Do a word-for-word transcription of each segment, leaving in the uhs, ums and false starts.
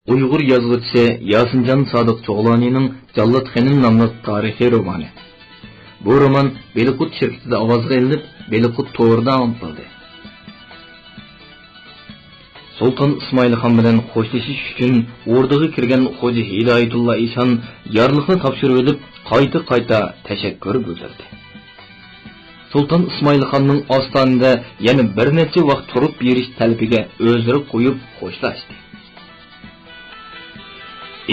ئۇيغۇر يازغۇچىسى ياسىنجان سادىق چوغلانىنىڭ جاللات خېنىم ناملىق تارىخىي رومانى. بۇ رومان بېلىققۇت شىركىتىدە ئاۋازغا ئېلىنىپ، بېلىققۇت تورىدا ئاڭلىتىلدى. سۇلتان ئىسمائىل خان بىلەن خوشلىشىش ئۈچۈن ئوردىغا كىرگەن خوجا ھىدايەتۇللا ئىشان يارلىقنى تاپشۇرۇۋېلىپ، قايتا-قايتا تەشەككۈر بىلدۈردى. سۇلتان ئىسمائىل خاننىڭ ئاستانىدە يەنە بىر نەچچە ۋاق تۇرۇپ بېرىش تەلىپىگە ئۆزرە قويۇپ خوشلاشتى.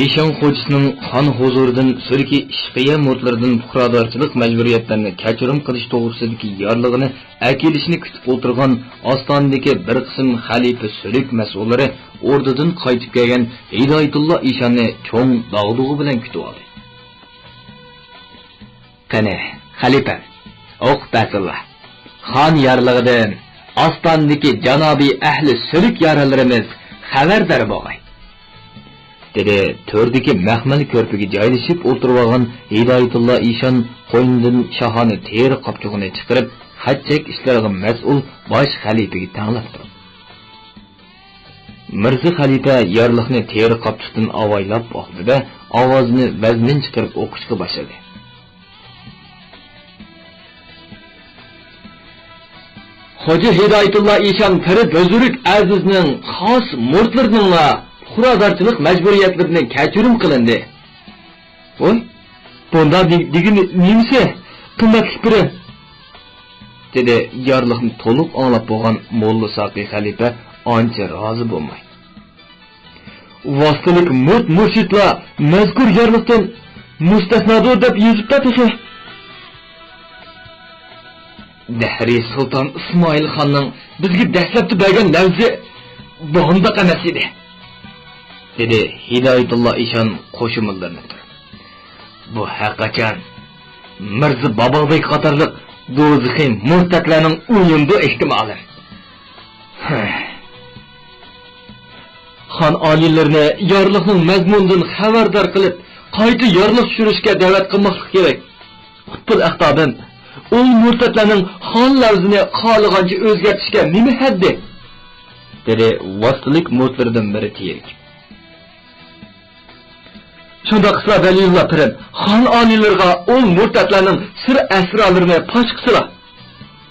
ئىشان خوجىسىنىڭ خان ھۇزۇرىدىن سۈلۈكى ئىشقىيە مۇرىتلىرىدىن پۇقرادارچىلىق مەجبۇرىيەتلىرىنى كەچۈرۈم قىلىش توغرىسىدىكى يارلىقىنى ئەكېلىشىنى كۈتۈپ ئولتۇرغان ئاستانىدىكى بىر قىسىم خەلىپە سۈلۈك مەسئۇللىرى ئوردىدىن قايتىپ كەلگەن ھىدايەتۇللا ئىشاننى چوڭ داغدۇغا بىلەن كۈتۈۋالدى. قېنى، خەلىپەم، ئوقۇپ بەرسىلە. خان يارلىقىدىن ئاستانىدىكى جانابىي ئەھلى سۈلۈك يارلىرىمىز خەۋەردار بولغاي، دېدى تۆردىكى مەخمەل كۆرپىگە جايلىشىپ ئولتۇرۇۋالغان ھىدايەتۇللا ئىشان قوينىدىن شاھانە تېرە قاپچۇقىنى چىقىرىپ، خەت-چەك ئىشلىرىغا مەسئۇل باش خەلىپىگە تەڭلەپ تۇرۇپ. مىرزا خەلىپە يارلىقنى تېرە قاپچۇقتىن ئاۋايلاپ ئالدى-دە، ئاۋازىنى ۋەزمىن چىقىرىپ ئوقۇشقا باشلىدى. خوجا ھىدايەتۇللا ئىشان پىرى بۈزرۈك ئەزىزنىڭ خاس مۇرىتلىرىنىڭلا پۇقرادارچىلىق مەجبۇرىيەتلىرىنى كەچۈرۈم قىلىندى. ۋوي، بۇنداق دېگىنى نېمىسى، قىممەتلىك پىرى؟ دېدى يارلىقنى تولۇق ئاڭلاپ بولغان موللا ساقى خەلىپە ئانچە رازى بولماي. ۋاسىتىلىك مۇرىت مۇرشىدلار مەزكۇر يارلىقتىن مۇستەسنادۇر دەپ يېزىپتا تېخى. دەھرىي سۇلتان ئىسمائىل خاننىڭ بىزگە دەسلەپتە بەرگەن لەۋزى بۇنداق ئەمەس ئىدى، دېدى ھىدايەتۇللا ئىشان قوشۇمىلىرىنى تۇرۇپ. بۇ ھەرقاچان مىرزا بابابەگ قاتارلىق دوزىخىي مۇرتەتلەرنىڭ ئويۇنىدۇ ئېھتىمالەن. خان ئالىيلىرىنى يارلىقنىڭ مەزمۇنىدىن خەۋەردار قىلىپ، قايتا يارلىق چۈشۈرۈشكە دەۋەت قىلماقلىق كېرەك. قۇتبۇل ئەقتابىم، ئۇ مۇرتەتلەرنىڭ خان لەۋزىنى خالىغانچە ئۆزگەرتىشكە نېمە ھەددى؟ دېدى ۋاسىتىلىك مۇرىتلىرىدىن بىرى تېرىكىپ. شۇنداق قىلسىلا ۋەلىيۇللا پىرىم، خان ئالىيلىرىغا ئۇ مۇرتەتلەرنىڭ سىر ئەسرارلىرىنى پاش قىلسىلا،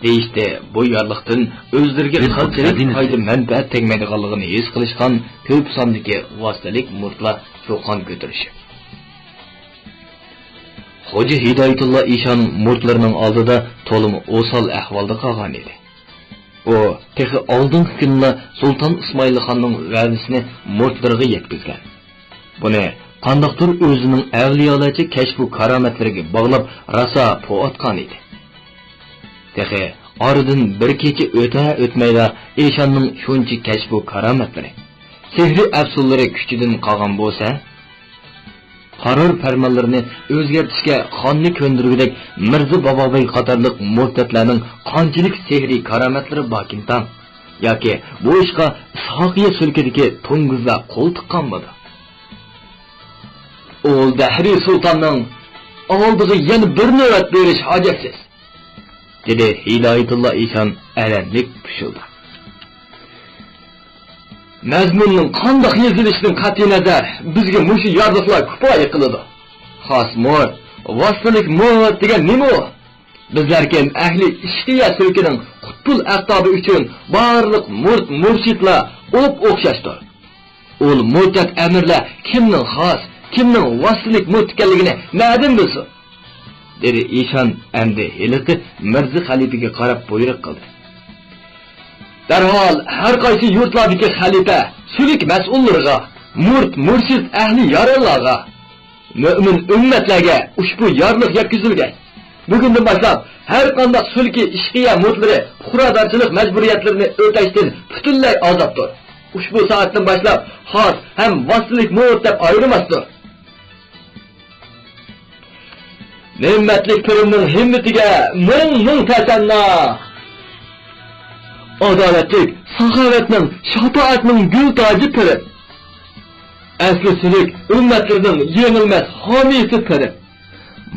دېيىشتى بۇ يارلىقتىن ئۆزلىرىگە قانچىلىك پايدا مەنپەئەت تەگمەيدىغانلىقىنى ھېس قىلىشقان كۆپ ساندىكى ۋاسىتىلىك مۇرىتلار چۇقان كۆتۈرۈشۈپ. خوجا ھىدايەتۇللا ئىشان مۇرىتلىرىنىڭ ئالدىدا تولىمۇ ئوسال ئەھۋالدا قالغان ئىدى. ئۇ تېخى ئالدىنقى كۈنىلا سۇلتان ئىسمائىل خاننىڭ ۋەدىسىنى مۇرىتلىرىغا يەتكۈزگەن. بۇنى قانداقتۇر ئۆزىنىڭ ئەۋلىيالارچە كەشپۇ كارامەتلىرىگە باغلاپ راسا پو ئاتقان ئىدى. تېخى ئارىدىن بىر كېچە ئۆتە ئۆتمەيلا ئىشاننىڭ شۇنچە كەشپۇ كارامەتلىرى، سېھرىي ئەپسۇنلىرى كۈچىدىن قالغان بولسا، قارار پەرمانلىرىنى ئۆزگەرتىشكە خاننى كۆندۈرگۈدەك مىرزا بابابەگ قاتارلىق مۇرتەتلەرنىڭ قانچىلىك سېھرىي كارامەتلىرى باركىنتام؟ ياكى بۇ ئىشقا ئىسھاقىيە سۈلكىدىكى توڭگۇزلار قول تىققانمىدۇ؟ ئۇ دەھرىي سۇلتاننىڭ ئالدىغا يەنە بىر نۆۋەت بېرىش ھاجەتسىز، دېدى ھىدايەتۇللا ئىشان ئەلەندىن پۇشۇلداپ. مەزمۇننىڭ قانداق يېزىلىشىدىن قەتئىينەزەر، بىزگە مۇشۇ يارلىقلار كۇپايە قىلىدۇ. خاس مۇرىت، ۋاسىتىلىك مۇرىت دېگەن نېمە ئۇ؟ بىزلەركىن ئەھلى ئىشقىيە سۈلكىنىڭ قۇتبۇل ئەقتابى ئۈچۈن بارلىق مۇرىت مۇرشىدلار ئوپ ئوخشاشتۇر. ئۇل مۇرتەت ئەمىرلەر كىمنىڭ خاس، كىمنىڭ ۋاسىتىلىك مۇرىت ئىكەنلىكىنى نەدىن بىلسۇن؟ دېدى ئىشان ئەمدى ھېلىقى مىرزا خەلىپىگە قاراپ بۇيرۇق قىلدى. دەرھال ھەر قايسى يۇرتلاردىكى خەلىپە، سۈلۈك مەسئۇللىرىغا، مۇرىت مۇرشىد ئەھلى يارەنلارغا، مۆمىن ئۈممەتلەرگە ئۇشبۇ يارلىق يەتكۈزۈلگەي. بۈگۈندىن باشلاپ ھەر قانداق سۈلكى ئىشقىيە مۇرىتلىرى پۇقرادارچىلىق مەجبۇرىيەتلىرىنى ئۆتەشتىن پۈتۈنلەي ئازادتۇر. ئۇشبۇ سائەتتىن باشلاپ خاس ھەم ۋاسىتىلىك مۇرىت دەپ ئايرىماستۇر. ھىممەتلىك پىرىمنىڭ ھىممىتىگە مىڭ مىڭ تەسەننا. ئادالەتلىك، ساخاۋەتنىڭ، شاپائەتنىڭ گۈل تاجى پىرىم. ئەسلى سۈلۈك ئۈممەتلىرىنىڭ يېڭىلمەس ھامىيسى پىرىم.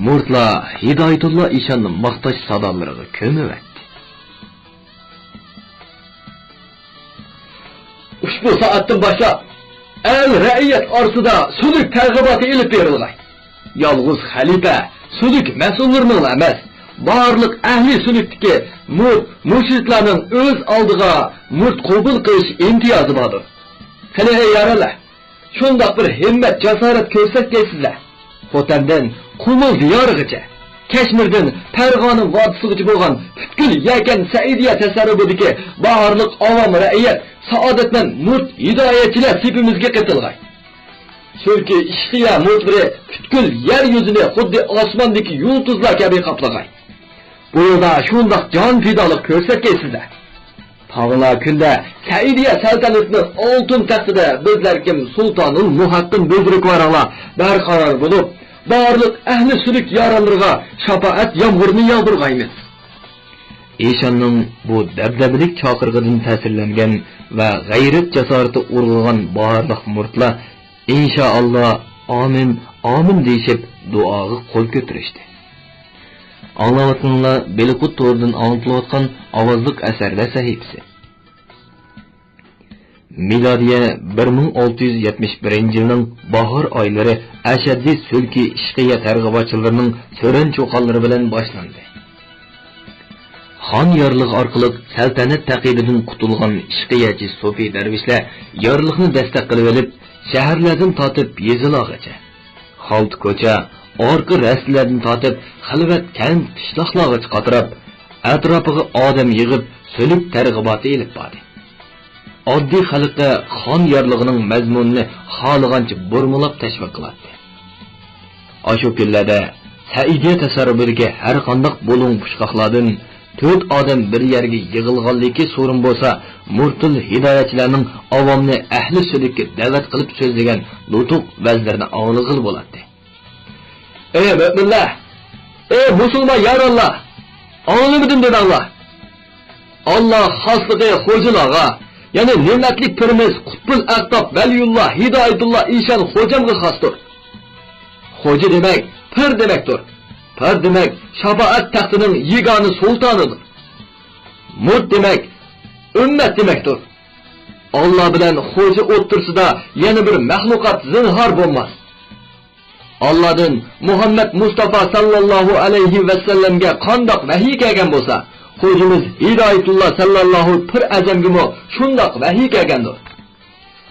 مۇرىتلار ھىدايەتۇللا ئىشاننى ماختاش سادالىرىغا كۆمۈۋەتتى. ئۇشبۇ سائەتتىن باشلاپ ئەل رەئىيەت ئارىسىدا سۈلۈك تەرغىباتى ئېلىپ بېرىلغاي. يالغۇز خەلىپە، سۈلۈك مەسئۇللىرىنىڭلا ئەمەس، بارلىق ئەھلى سۈلۈكتىكى مۇرىت، مۇرشىدلارنىڭ ئۆز ئالدىغا مۇرىت قوبۇل قىلىش ئىمتىيازى باردۇر. قېنى، ئەي يارەنلەر، شۇنداق بىر ھىممەت، جاسارەت كۆرسەتكەيسىزلەر. خوتەندىن قۇمۇل دىيارىغىچە، كەشمىردىن پەرغانە ۋادىسىغىچە بولغان پۈتكۈل يەكەن سەئىدىيە تەسەررۇپىدىكى بارلىق ئاۋام رەئىيەت، سائادەتمەن مۇرىت ھىدايەتچىلەر سېپىمىزگە قېتىلغاي. چۈنكى ئىشقىيە مۇرىتلىرى پۈتكۈل يەر يۈزىنى خۇددى ئاسماندىكى يۇلتۇزلار كەبى قاپلىغاي. بۇ يولدا شۇنداق جان پىدالىق كۆرسەتكەيسىزلەر. تاغلا كۈندە سەئىدىيە سەلتەنىتىنىڭ ئالتۇن تەختىدە بىزلەر كىم سۇلتانۇل مۇھەققىن بۈزرۈكۋارىڭلار بەرقارار بولۇپ، بارلىق ئەھلى سۈلۈك يارانلىرىغا شاپائەت يامغۇرىنى ياغدۇرغايمىز. ئىشاننىڭ بۇ دەبدەبىلىك چاقىرىقىدىن تەسىرلەنگەن ۋە غەيرەت جاسارىتى ئۇرغۇغان بارلىق مۇرىتلار ئىنشائاللا، ئامىن، ئامىن دېيىشىپ دۇئاغا قول كۆتۈرۈشتى. ئاڭلاۋاتقىنىڭلار بېلىققۇت تورىدىن ئاڭلىتىلىۋاتقان ئاۋازلىق ئەسەرلەر سەھىپىسى. مىلادىيە بىر مىڭ ئالتە يۈز يەتمىش بىرىنچى يىلنىڭ باھار ئايلىرى ئەشەددىي سۈلكى ئىشقىيە تەرغىباتچىلىرىنىڭ سۆرەن چۇقانلىرى بىلەن باشلاندى. خان يارلىق ئارقىلىق سەلتەنەت تەقىبىدىن قۇتۇلغان ئىشقىيەچى سوپى دەرۋىشلەر يارلىقنى دەستەك قىلىۋېلىپ، شەھەرلەردىن تارتىپ يېزىلارغىچە، خالتا كوچا، ئارقا رەستىلەردىن تارتىپ خىلۋەت كەنت، قىشلاقلارغىچە قاتراپ، ئەتراپىغا ئادەم يىغىپ، سۈلۈك تەرغىباتى ئېلىپ باردى. ئاددىي خەلققە خان يارلىقىنىڭ مەزمۇنىنى خالىغانچە بۇرمىلاپ تەشۋىق قىلاتتى. ئاشۇ كۈنلەردە سەئىدىيە تەسەررۇپىدىكى ھەر قانداق بۇلۇڭ پۇچقاقلاردىن تۆت ئادەم بىر يەرگە يىغىلغانلىكى سورۇن بولسا، مۇرتۇل ھىدايەتچىلەرنىڭ ئاۋامنى ئەھلى سۈلۈككە دەۋەت قىلىپ سۆزلىگەن نۇتۇق ۋەزلىرىنى ئاڭلىغىلى بولاتتى. ئەي مۆمىنلەر! ئەي مۇسۇلمان يارانلار! ئاڭلىمىدىم دېمەڭلار! ئاللا خاسلىقى خوجىلارغا، يەنى نېمەتلىك پىرىمىز قۇتبۇل ئەقتاب ۋەلىيۇللا ھىدايەتۇللا ئىشان خوجامغا خاستۇر. خوجا دېمەك، پىر دېمەكتۇر. پىر دېمەك، شاپائەت تەختىنىڭ يېگانە سۇلتانىدۇر. مۇرىت دېمەك، ئۈممەت دېمەكتۇر. ئاللا بىلەن خوجا ئوتتۇرىسىدا يەنە بىر مەخلۇقات زىنھار بولماس. ئاللادىن مۇھەممەد مۇستافا ساللاللاھۇ ئەلەيھى ۋەسەللەمگە قانداق ۋەھىي كەلگەن بولسا، خوجىمىز ھىدايەتۇللا ساللاللاھۇ پىر ئەزەمگىمۇ شۇنداق ۋەھىي كەلگەندۇر.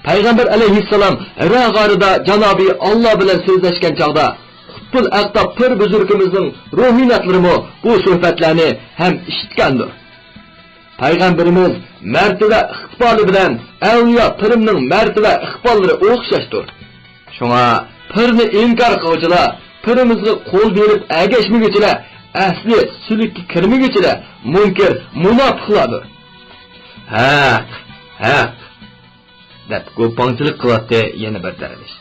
پەيغەمبەر ئەلەيھىسسالام ھىرا غارىدا جانابى ئاللا بىلەن سۆزلەشكەن چاغدا، قۇتبۇل ئەقتاب پىر بۈزرۈكىمىزنىڭ روھىناتلىرىمۇ بۇ سۆھبەتلەرنى ھەم ئىشىتكەندۇر. پەيغەمبىرىمىز مەرتىۋە ئىقبالى بىلەن ئەۋلىيا پىرىمنىڭ مەرتىۋە ئىقباللىرى ئوخشاشتۇر. شۇڭا پىرنى ئىنكار قىلغۇچىلار، پىرىمىزغا قول بېرىپ ئەگەشمىگۈچىلەر، ئەسلى سۈلۈككە كىرمىگۈچىلەر مۇنكىر، مۇناپىقلاردۇر. ھەق، ھەق، دەپ گۇپپاڭچىلىق قىلاتتى يەنە بىر دەرۋىش.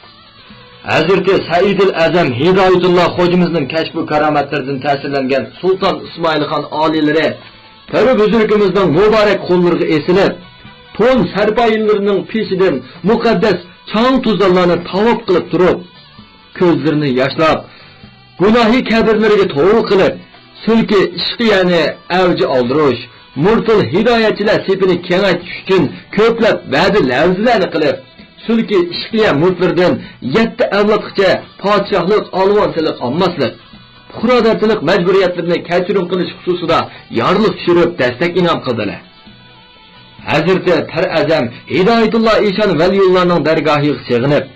ھەزرىتى سەئىدىل ئەزەم ھىدايەتۇللا خوجىمىزنىڭ كەشپۇ كارامەتلىرىدىن تەسىرلەنگەن سۇلتان ئىسمائىل خان ئالىيلىرى پىر بۈزرۈكىمىزنىڭ مۇبارەك قوللىرىغا ئېسىلىپ، تون سەرپايىلىرىنىڭ پېشىدىن مۇقەددەس چاڭ-توزانلارنى تاۋاپ قىلىپ تۇرۇپ، كۆزلىرىنى ياشلاپ، گۇناھى كەبىرلىرىگە توۋا قىلىپ، سۈلكى ئىشقىيەنى ئەۋج ئالدۇرۇش، مۇرتۇل ھىدايەتچىلەر سېپىنى كېڭەيتىش ئۈچۈن كۆپلەپ ۋەدە لەۋزىلەرنى قىلىپ، سۈلكى ئىشقىيە مۇرىتلىرىدىن يەتتە ئەۋلادقىچە پادىشاھلىق ئالۋان سېلىق ئالماسلىق، پۇقرادارچىلىق مەجبۇرىيەتلىرىنى كەچۈرۈم قىلىش خۇسۇسىدا يارلىق چۈشۈرۈپ دەستەك ئىنئام قىلدىلەر. ھەزرىتى پىر ئەزەم ھىدايەتۇللا ئىشان ۋەلىيۇللانىڭ دەرگاھىغا سېغىنىپ،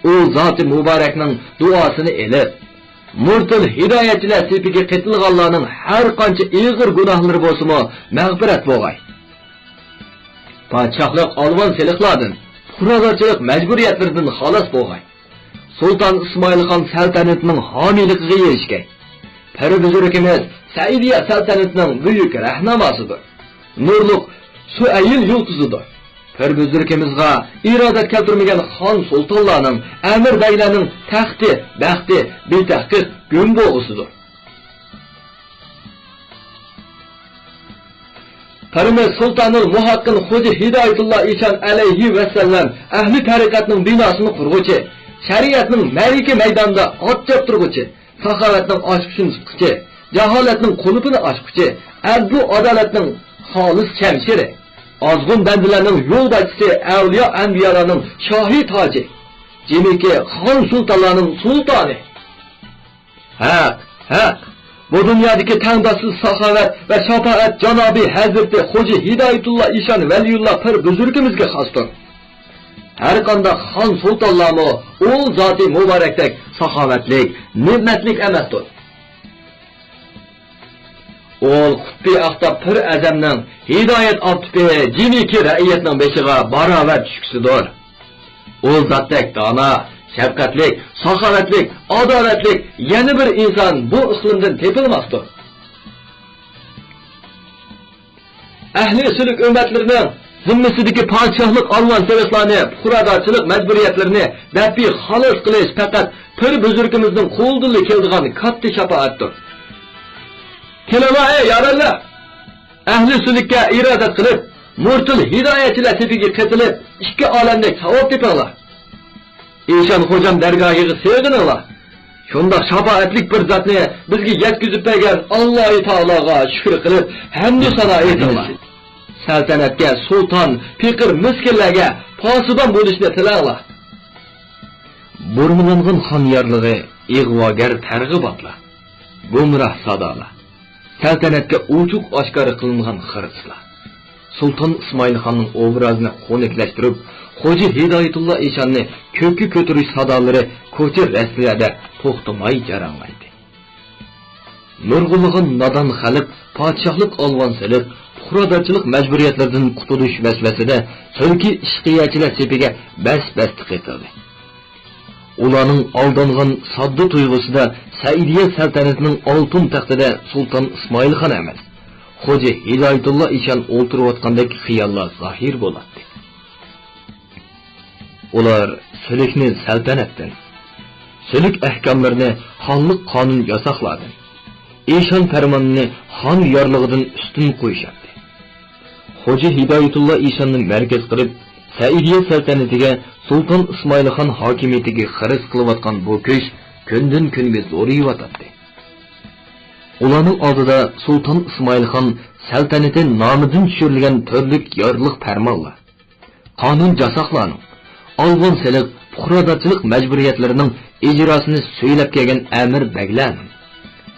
ئۇ زاتى مۇبارەكنىڭ دۇئاسىنى ئېلىپ، مۇرتۇل ھىدايەتچىلەر سېپىگە قېتىلغانلارنىڭ ھەر قانچە ئېغىر گۇناھلىرى بولسىمۇ مەغپىرەت بولغاي. پادىشاھلىق ئالۋان سېلىقلاردىن، پۇقرادارچىلىق مەجبۇرىيەتلىرىدىن خالاس بولغاي. سۇلتان ئىسمائىل خان سەلتەنىتىنىڭ ھامىيلىقىغا ئېرىشكەي. پىر بۈزرۈكىمىز سەئىدىيە سەلتەنىتىنىڭ بۈيۈك رەھناماسىدۇر. نۇرلۇق سۈئەيىل يۇلتۇزىدۇر. پىر بۈزرۈكىمىزغا ئىرادەت كەلتۈرمىگەن خان سۇلتانلارنىڭ، ئەمىر بەگلەرنىڭ تەختى، بەختى بىتەھقىق گۈم بولغۇسىدۇر. پىرىمىز سۇلتانۇل مۇھەققىن خوجا ھىدايەتۇللا ئىشان ئەلەيھى ۋەسەللەم ئەھلى تەرىقەتنىڭ بىناسىنى قۇرغۇچى، شەرىئەتنىڭ مەرىكە مەيدانىدا ئات چاپتۇرغۇچى، ساخاۋەتنىڭ ئاچقۇچىنى تۇتقۇچى، جاھالەتنىڭ قۇلۇپىنى ئاچقۇچى، ئەدلۇ ئادالەتنىڭ خالىس شەمشىرى، ئازغۇن بەندىلەرنىڭ يولباشچىسى، ئەۋلىيا ئەنبىيالارنىڭ شاھى تاجى، جىمىكى خان سۇلتانلارنىڭ سۇلتانى. ھەق، ھەق. بۇ دۇنيادىكى تەڭداشسىز ساخاۋەت ۋە شاپائەت جانابى ھەزرىتى خوجا ھىدايەتۇللا ئىشان ۋەلىيۇللا پىر بۈزرۈكىمىزگە خاستۇر. ھەر قانداق خان سۇلتانلارمۇ ئۇ زاتى مۇبارەكتەك ساخاۋەتلىك، نېمەتلىك ئەمەستۇر. ئۇل قۇتبى ئاختاپ پىر ئەزەمنىڭ ھىدايەت ئاپتىپى جىمىكى رەئىيەتنىڭ بېشىغا باراۋەر چۈشكۈسىدۇر. ئۇ زاتتەك دانا، شەپقەتلىك، ساخاۋەتلىك، ئادالەتلىك يەنە بىر ئىنسان بۇ ئىقلىمدىن تېپىلماپتۇ. ئەھلى سۈلۈك ئۈممەتلىرىنىڭ زىممىسىدىكى پادىشاھلىق ئالۋان سېلىقلارنى، پۇقرادارچىلىق مەجبۇرىيەتلىرىنى دەپئى خالاس قىلىش پەقەت پىر بۈزرۈكىمىزنىڭ قولىدىنلا كېلىدىغان كاتتا شاپائەتتۇر. كېلىڭلار، ئەي يارەنلەر! ئەھلى سۈلۈككە ئىرادەت قىلىپ، مۇرتىل ھىدايەتچىلەر سېپىگە قېتىلىپ، ئىككى ئالەمدەك ساۋاب تېپىڭلار. ئىشان خوجام دەرگاھىغا سىغىنىڭلار. شۇنداق شاپائەتلىك بىر زاتنى بىزگە يەتكۈزۈپ بەرگەن ئاللاھى تائالاغا شۈكۈر قىلىپ، ھەمدۇ سانا ئېيتىڭلار. سەلتەنەتكە سۇلتان، پېقىر مىسكىنلەرگە پاسىبان بولۇشنى تىلەڭلار. بۇرمىلانغان خان يارلىقى، ئىغۋاگەر تەرغىباتلار، گۇمراھ سادالار، سەلتەنەتكە ئوچۇق ئاشكارا قىلىنغان خىرىسلار. سۇلتان ئىسمائىلخاننىڭ ئوبرازىنى خۇنۈكلەشتۈرۈپ، خوجا ھىدايەتۇللا ئىشاننى كۆككە كۆتۈرۈش سادالىرى كوچا رەستىلەردە توختىماي جاراڭلايتتى. نۇرغۇنلىغان نادان خەلق پادىشاھلىق ئالۋان سېلىق، پۇقرادارچىلىق مەجبۇرىيەتلىرىدىن قۇتۇلۇش ۋەسۋەسىدە سۈلكى ئىشقىيەچىلەر سېپىگە بەس-بەستە قېتىلدى. ئۇلارنىڭ ئالدانغان ساددا تۇيغۇسىدا سەئىدىيە سەلتەنىتىنىڭ ئالتۇن تەختىدە سۇلتان ئىسمائىلخان ئەمەس، خوجا ھىدايەتۇللا ئىشان ئولتۇرۇۋاتقاندەك خىياللار زاھىر بولاتتى. ئۇلار سۈلۈكنى سەلتەنەتتىن، سۈلۈك ئەھكاملىرىنى خانلىق قانۇن ياساقلاردىن، ئىشان پەرمانىنى خان يارلىقىدىن ئۈستۈن قويۇشاتتى. خوجا ھىدايەتۇللا ئىشاننى مەركەز قىلىپ، سەئىدىيە سەلتەنىتىگە سۇلتان ئىسمائىلخان ھاكىمىيىتىگە خىرىس قىلىۋاتقان بۇ كۈچ كۈندىن-كۈنگە زورىيىۋاتاتتى. ئۇلارنىڭ ئالدىدا سۇلتان ئىسمائىلخان سەلتەنىتى نامىدىن چۈشۈرۈلگەن تۈرلۈك يارلىق پەرمانلار، قانۇن جاساقلارنىڭ، ئالۋان سېلىق، پۇقرادارچىلىق مەجبۇرىيەتلىرىنىڭ ئىجراسىنى سۈيلەپ كەلگەن ئەمىر بەگلەرنىڭ،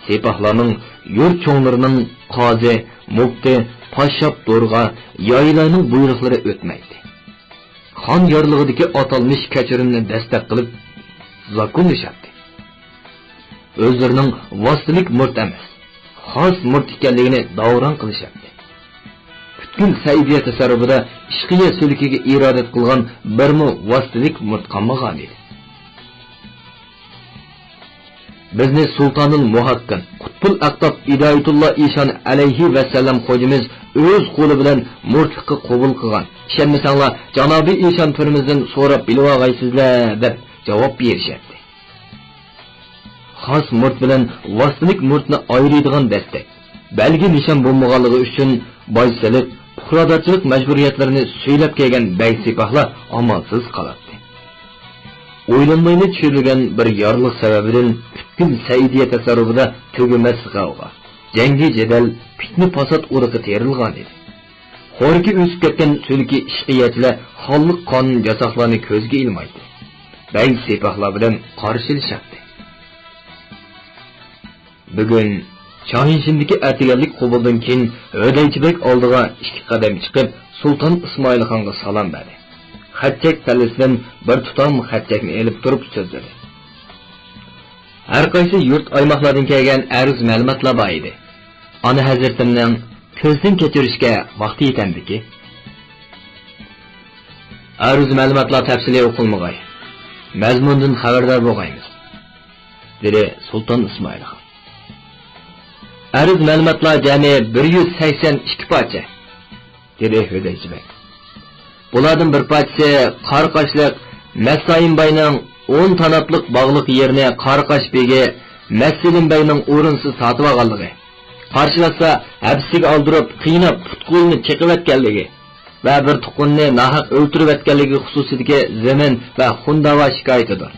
سىپاھلارنىڭ، يۇرت چوڭلىرىنىڭ، قازى، مۇپتى، پاششاپ دورغا، يايلاينىڭ بۇيرۇقلىرى ئۆتمەيتتى. خان يارلىقىدىكى ئاتالمىش كەچۈرۈمنى دەستەك قىلىپ زاكونلىشاتتى. ئۆزلىرىنىڭ ۋاسىتىلىك مۇرىت ئەمەس، خاس مۇرىت ئىكەنلىكىنى داۋراڭ قىلىشاتتى. پۈتكۈل سەئىدىيە تەسەررۇپىدا ئىشقىيە سۈلكىگە ئىرادەت قىلغان بىرمۇ ۋاسىتىلىك مۇرىت قالمىغانىدى. بىزنى سۇلتانۇل مۇھەققىن، قۇتبۇل ئەقتاب ھىدايەتۇللا ئىشان ئەلەيھى ۋەسسالام خوجىمىز ئۆز قولى بىلەن مۇرىتلىققا قوبۇل قىلغان. ئىشەنمىسەڭلار، جانابىي ئىشان پىرىمىزدىن سوراپ بىلىۋالغايسىزلەر، دەپ جاۋاب بېرىشەتتى. خاس مۇرىت بىلەن ۋاسىتىلىك مۇرىتنى ئايرىيدىغان دەستەك، بەلگە نىشان بولمىغانلىقى ئۈچۈن باج سېلىق، پۇقرادارچىلىق مەجبۇرىيەتلىرىنى سۈيلەپ كەلگەن بەگ سىپاھلار ئامالسىز قالاتتى. ئويلانمايلا چۈشۈرۈلگەن بىر يارلىق سەۋەبىدىن پۈتكۈل سەئىدىيە تەسەررۇپىدا تۈگىمەس غەۋغا، جەڭگى جېدەل، پىتنە-پاسات ئۇرۇقى تېرىلغانىدى. خورىكى ئۆسۈپ كەتكەن سۈلكى ئىشقىيەچىلەر خانلىق قانۇن ياساقلارنى كۆزگە ئىلمايتتى. بەگ سىپاھلار بىلەن قارشىلىشاتتى. بۈگۈن شاھىنشىندىكى ئەتىگەنلىك قوبۇلدىن كېيىن ھۆدەيچە بەگ ئالدىغا ئىككى قەدەم چىقىپ، سۇلتان ئىسمائىلخانغا سالام بەردى. خەتچەك تەللىسىدىن بىر تۇتام خەتچەكنى ئېلىپ تۇرۇپ سۆزلىدى. ھەر قايسى يۇرت ئايماقلاردىن كەلگەن ئەرز مەلۇماتلار بار ئىدى. ئانا ھەزرىتىمنىڭ كۆزدىن كەچۈرۈشكە ۋاقتى يېتەمدىكى؟ ئەرز مەلۇماتلار تەپسىلىي ئوقۇلمىغاي، مەزمۇندىن خەۋەردار بولغايمىز، دېدى سۇلتان ئىسمائىلخان. ئەرز مەلۇماتلار جەمئىي بىر يۈز سەكسەن ئىككى پارچە، دېدى ھۆدەيچە بەگ. بۇلاردىن بىر پارچىسى قاراقاشلىق مەسسايىم باينىڭ ئون تاناپلىق باغلىق يېرىنى قاراقاش بېگى مەسسىلىم بەگنىڭ ئورۇنسىز ساتىۋالغانلىقى، قارشىلاشسا ھەپسىگە ئالدۇرۇپ، قىيناپ، پۇت-قولىنى چېقىۋەتكەنلىكى ۋە بىر تۇغقىنىنى ناھەق ئۆلتۈرۈۋەتكەنلىكى خۇسۇسىيىتىدىكى زېمىن ۋە خۇن داۋا شىكايىتىدۇر.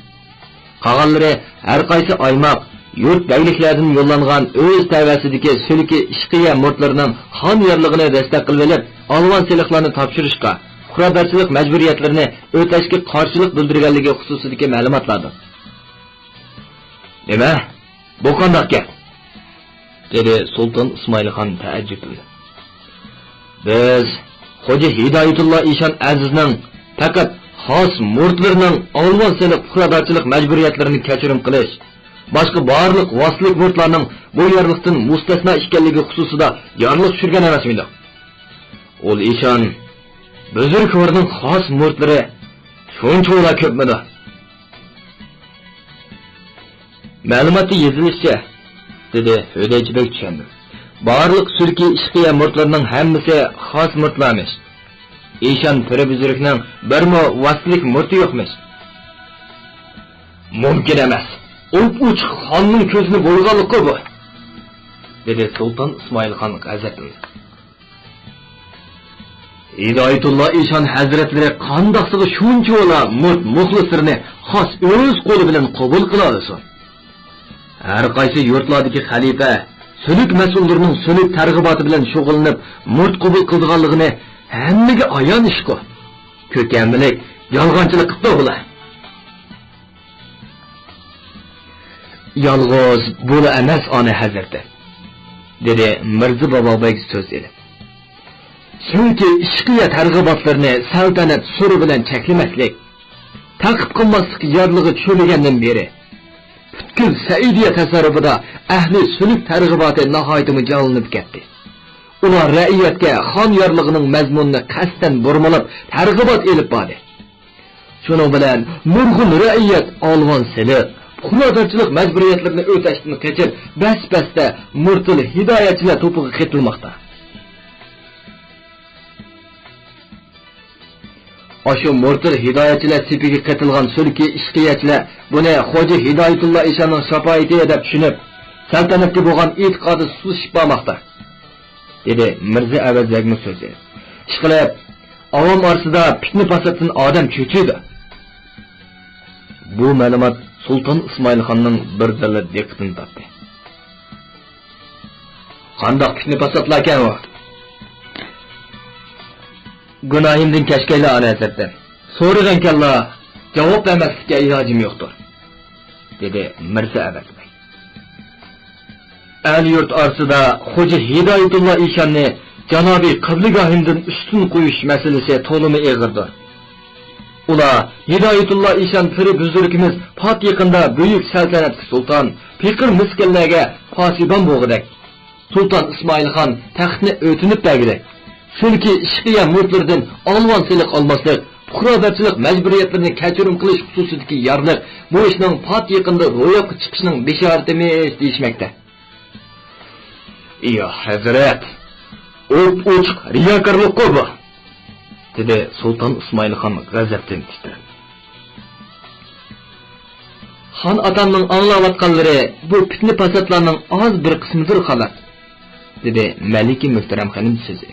قالغانلىرى ھەر قايسى ئايماق، يۇرت بەگلىكلەردىن يوللانغان ئۆز تەۋەسىدىكى سۈلكى ئىشقىيە مۇرىتلىرىنىڭ خان يارلىقىنى دەستەك قىلىۋېلىپ، ئالۋان سېلىقلارنى تاپشۇرۇشقا، پۇقرادارچىلىق مەجبۇرىيەتلىرىنى ئۆتەشكە قارشىلىق بىلدۈرگەنلىكى خۇسۇسىدىكى مەلۇماتلاردۇر. نېمە؟ بۇ قانداق گەپ؟ دېدى سۇلتان ئىسمائىلخان تەئەججۈپ بىلەن. بىز خوجا ھىدايەتۇللا ئىشان ئەزىزنىڭ پەقەت خاس مۇرىتلىرىنىڭ ئالۋان سېلىق پۇقرادارچىلىق مەجبۇرىيەتلىرىنى كەچۈرۈم قىلىش، باشقا بارلىق ۋاسىتىلىك مۇرىتلارنىڭ بۇ يارلىقتىن مۇستەسنا ئىكەنلىكى خۇسۇسىدا يارلىق چۈشۈرگەن ئەمەسمىدۇق؟ ئۇل ئىشان بۈزرۈكۋارنىڭ خاس مۇرىتلىرى شۇنچىۋالا كۆپمىدۇ؟ مەلۇماتتا يېزىلىشىچە، دېدى ھۆدەيچىبەگ چۈشەندۈرۈپ. بارلىق سۈلكى ئىشقىيە مۇرىتلىرىنىڭ ھەممىسى خاس مۇرىتلارمىش. ئىشان پىرى بۈزرۈكنىڭ بىرمۇ ۋاسىتىلىك مۇرىتى يوقمىش. مۇمكىن ئەمەس. ئوپئوچۇق خاننىڭ كۆزىنى بويىغانلىققۇ بۇ، دېدى سۇلتان ئىسمائىلخان غەزەپلىنىپ. ھىدايەتۇللا ئىشان ھەزرەتلىرى قانداقسىغا شۇنچىۋالا مۇرىت مۇخلىسلىرىنى خاس ئۆز قولى بىلەن قوبۇل قىلالىسۇن؟ ھەر قايسى يۇرتلاردىكى خەلىپە، سۈلۈك مەسئۇللىرىنىڭ سۈلۈك تەرغىباتى بىلەن شۇغۇللىنىپ، مۇرىت قوبۇل قىلىدىغانلىقىنى ھەممىگە ئايان ئىشقۇ. كۆكەملىك، يالغانچىلىق قىپتۇ بۇلار. يالغۇز بۇلا ئەمەس، ئانا ھەزرىتى، دېدى مىرزا بابابەگ سۆز ئېلىپ. چۈنكى ئىشقىيە تەرغىباتلىرىنى سەلتەنەت سۈرى بىلەن چەكلىمەسلىك، تەقىپ قىلماسلىق يارلىقى چۆرىگەندىن بېرى، پۈتكۈل سەئىدىيە تەسەررۇپىدا ئەھلى سۈلۈك تەرغىباتى ناھايىتىمۇ جانلىنىپ كەتتى. ئۇلار رەئىيەتكە خان يارلىقىنىڭ مەزمۇنىنى قەستەن بۇرمىلاپ تەرغىبات ئېلىپ باردى. شۇنىڭ بىلەن نۇرغۇن رەئىيەت ئالۋان سېلىق، پۇقرادارچىلىق مەجبۇرىيەتلىرىنى ئۆتەشتىن قېچىپ، بەس-بەستە مۇرتىل ھىدايەتچىلەر توپىغا قېتىلماقتا. ئاشۇ مۇرتىل ھىدايەتچىلەر سېپىگە قېتىلغان سۈلكى ئىشقىيەچىلەر بۇنى خوجا ھىدايەتۇللا ئىشاننىڭ شاپائىتى دەپ چۈشىنىپ، سەلتەنەتكە بولغان ئېتىقادى سۇسلىشىپ بارماقتا. دېدى مىرزا ئەۋەز بەگمۇ سۆزى. ئىشقىلىپ، ئاۋام ئارىسىدا پىتنە-پاساتتىن ئادەم چۆچۈيدۇ. بۇ مەلۇمات سۇلتان ئىسمائىلخاننىڭ بىردىنلا دىققىتىنى تارتتى. قانداق پىتنە-پاساتلاركەن ئۇ؟ گۇناھىمدىن كەچكەيلا، ئانا ھەزرىتى. سورىغىنكەنلا، جاۋاب بەرمەسلىككە ئىلاجىم يوقتۇر، دېدى مىرزا ئەۋەز بەگ. ئەل-يۇرت ئارىسىدا خوجا ھىدايەتۇللا ئىشاننى جانابىي قىبلىگاھىمدىن ئۈستۈن قويۇش مەسىلىسى تولىمۇ ئېغىردۇر. ئۇلار ھىدايەتۇللا ئىشان پىرى بۈزرۈكىمىز پات يېقىندا بۈيۈك سەلتەنەتلىك سۇلتان، پېقىر مىسكىنلەرگە پاسىبان بولغۇدەك، سۇلتان ئىسمائىل خان تەختنى ئۆتۈنۈپ بەرگۈدەك، سۈلكى ئىشقىيە مۇرىتلىرىدىن ئالۋان سېلىق ئالماسلىق، پۇقرادارچىلىق مەجبۇرىيەتلىرىنى كەچۈرۈم قىلىش خۇسۇسىدىكى يارلىق بۇ ئىشنىڭ پات يېقىندا روياپقا چىقىشىنىڭ بېشارىتىمىش دېيىشمەكتە. يا ھەزرەت، ئوپئوچۇق رىياكارلىققۇ بۇ، دېدى سۇلتان ئىسمائىل خان غەزەپتىن تىترەپ. خان ئاتامنىڭ ئاڭلاۋاتقانلىرى بۇ پىتنە-پاساتلارنىڭ ئاز بىر قىسمىدۇر خالاس، دېدى مەلىكە مۆھتەرەم خېنىم سۆزى.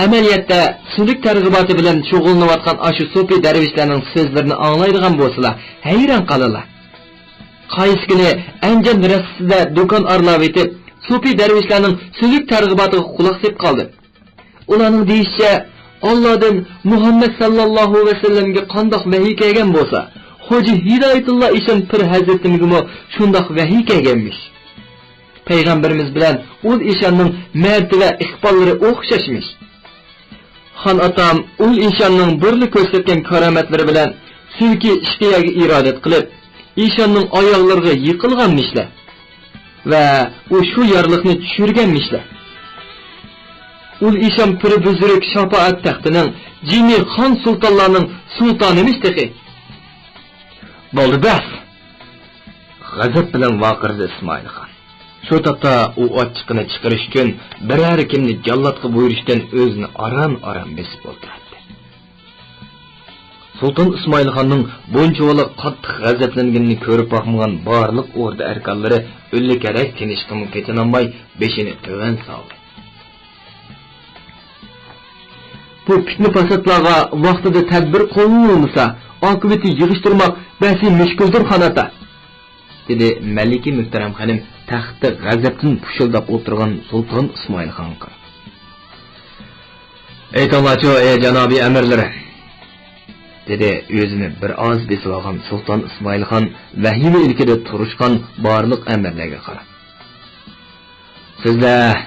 ئەمەلىيەتتە، سۈلۈك تەرغىباتى بىلەن شۇغۇللىنىۋاتقان ئاشۇ سوپى دەرۋىشلەرنىڭ سۆزلىرىنى ئاڭلايدىغان بولسىلا، ھەيران قالىلا. قايسى كۈنى ئەنجان رەستىسىدە دۇكان ئارىلاۋېتىپ، سوپى دەرۋىشلەرنىڭ سۈلۈك تەرغىباتىغا قۇلاق سېلىپ قالدىم. ئۇلارنىڭ دېيىشىچە، ئاللادىن مۇھەممەد ساللاللاھۇ ۋەسەللەمگە قانداق ۋەھىي كەلگەن بولسا، خوجا ھىدايەتۇللا ئىشان پىر ھەزرىتىمگىمۇ شۇنداق ۋەھىي كەلگەنمىش. پەيغەمبىرىمىز بىلەن ئۇل ئىشاننىڭ مەرتىۋە ئىقباللىرى ئوخشاشمىش. خان ئاتام ئۇل ئىشاننىڭ بىرلا كۆرسەتكەن كارامەتلىرى بىلەن سۈلكى ئىشقىيەگە ئىرادەت قىلىپ، ئىشاننىڭ ئاياغلىرىغا يىقىلغانمىشلەر ۋە ئۇ شۇ يارلىقنى چۈشۈرگەنمىشلەر. ئۇل ئىشان پىرى بۈزرۈك شاپائەت تەختىنىڭ جىمى خان سۇلتانلارنىڭ سۇلتانىمىش تېخى. بولدى بەس! غەزەپ بىلەن ۋارقىرىدى ئىسمائىل خان. شۇ تاپتا ئۇ ئاچچىقىنى چىقىرىش ئۈچۈن بىرەر كىمنى جاللاتقا بۇيرۇشتىن ئۆزىنى ئاران-ئاران بېسىپ ئولتۇراتتى. سۇلتان ئىسمائىل خاننىڭ بۇنچىۋالا قاتتىق غەزەپلەنگىنىنى كۆرۈپ باقمىغان بارلىق ئوردا ئەركانلىرى ئۆلۈكەرەك تىنىشقىمۇ پېتىنالماي بېشىنى تۆۋەن سالدى. بۇ پىتنە-پاساتلارغا ۋاقتىدا تەدبىر قوللىنىلمىسا، ئاقىۋىتى يىغىشتۇرماق بەسى مۈشكۈلدۇر، خان ئاتا، دېدى مەلىكە مۆھتەرەم خېنىم تەختتە غەزەپتىن پۇشۇلداپ ئولتۇرغان سۇلتان ئىسمائىل خانغا قاراپ. ئېيتىڭلارچۇ، ئەي جانابىي ئەمىرلىرىم، دېدى ئۆزىنى بىر ئاز بېسىۋالغان سۇلتان ئىسمائىلخان ۋەھىمە ئىلكىدە تۇرۇشقان بارلىق ئەمىرلەرگە قاراپ. سىزلەر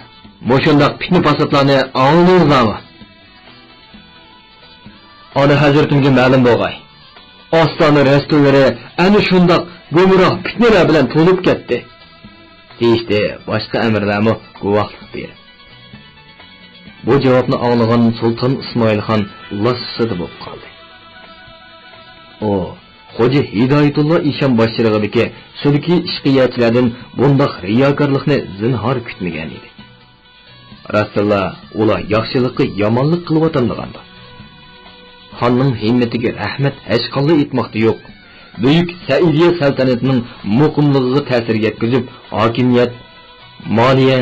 مۇشۇنداق پىتنە-پاساتلارنى ئاڭلىدىڭىزلارمۇ؟ ئانا ھەزرىتىمگە مەلۇم بولغاي، ئاستانە رەستىلىرى ئەنە شۇنداق گۇمراھ پىتنىلەر بىلەن تولۇپ كەتتى، دېيىشتى باشقا ئەمىرلەرمۇ گۇۋاھلىق بېرىپ. بۇ جاۋابنى ئاڭلىغان سۇلتان ئىسمائىلخان لاسسىدە بولۇپ قالدى. ئۇ خوجا ھىدايەتۇللا ئىشان باشچىلىقىدىكى سۈلكى ئىشقىيەچىلەردىن بۇنداق رىياكارلىقنى زىنھار كۈتمىگەن ئىدى. راستتىنلا ئۇلار ياخشىلىققا يامانلىق قىلىۋاتامدىغاندۇ؟ خاننىڭ ھىممىتىگە رەھمەت ھەچقانلا ئېيتماقتا يوق. بۈيۈك سەئىدىيە سەلتەنىتىنىڭ مۇقىملىقىغا تەسىر يەتكۈزۈپ، ھاكىمىيەت، مالىيە،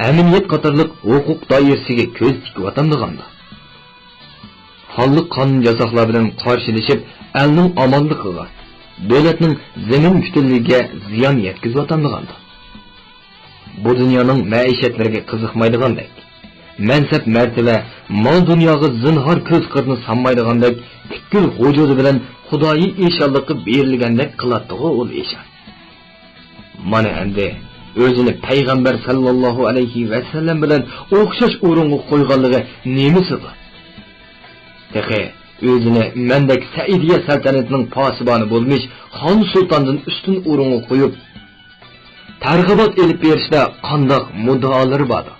ئەمىنىيەت قاتارلىق ھوقۇق دائىرىسىگە كۆز تىكىۋاتامدىغاندۇ؟ خانلىق قانۇن-ياساقلار بىلەن قارشىلىشىپ، ئەلنىڭ ئامانلىقىغا، دۆلەتنىڭ زېمىن پۈتۈنلۈكىگە زىيان يەتكۈزۈۋاتامدىغاندۇ؟ بۇ دۇنيانىڭ مەئىشەتلىرىگە قىزىقمايدىغاندەك، مەنسەپ-مەرتىۋە، مال-دۇنياغا زىنھار كۆز-قىرىنى سانمايدىغاندەك، پۈتكۈل ۋۇجۇدى بىلەن خۇدايى ئىشانلىققا بېرىلگەندەك قىلاتتىغۇ ئۇ ئىشان. مانا ئەمدى ئۆزىنى پەيغەمبەر سەللەللاھۇ ئەلەيھى ۋەسەللەم بىلەن ئوخشاش ئورۇنغا قويغانلىقى نېمىسىدۇ؟ تېخى ئۆزىنى مەندەك سەئىدىيە سەلتەنىتىنىڭ پاسىبانى بولمىش خان سۇلتاندىن ئۈستۈن ئورۇنغا قويۇپ، تەرغىبات ئېلىپ بېرىشتا قانداق مۇددىئالىرى باردۇ؟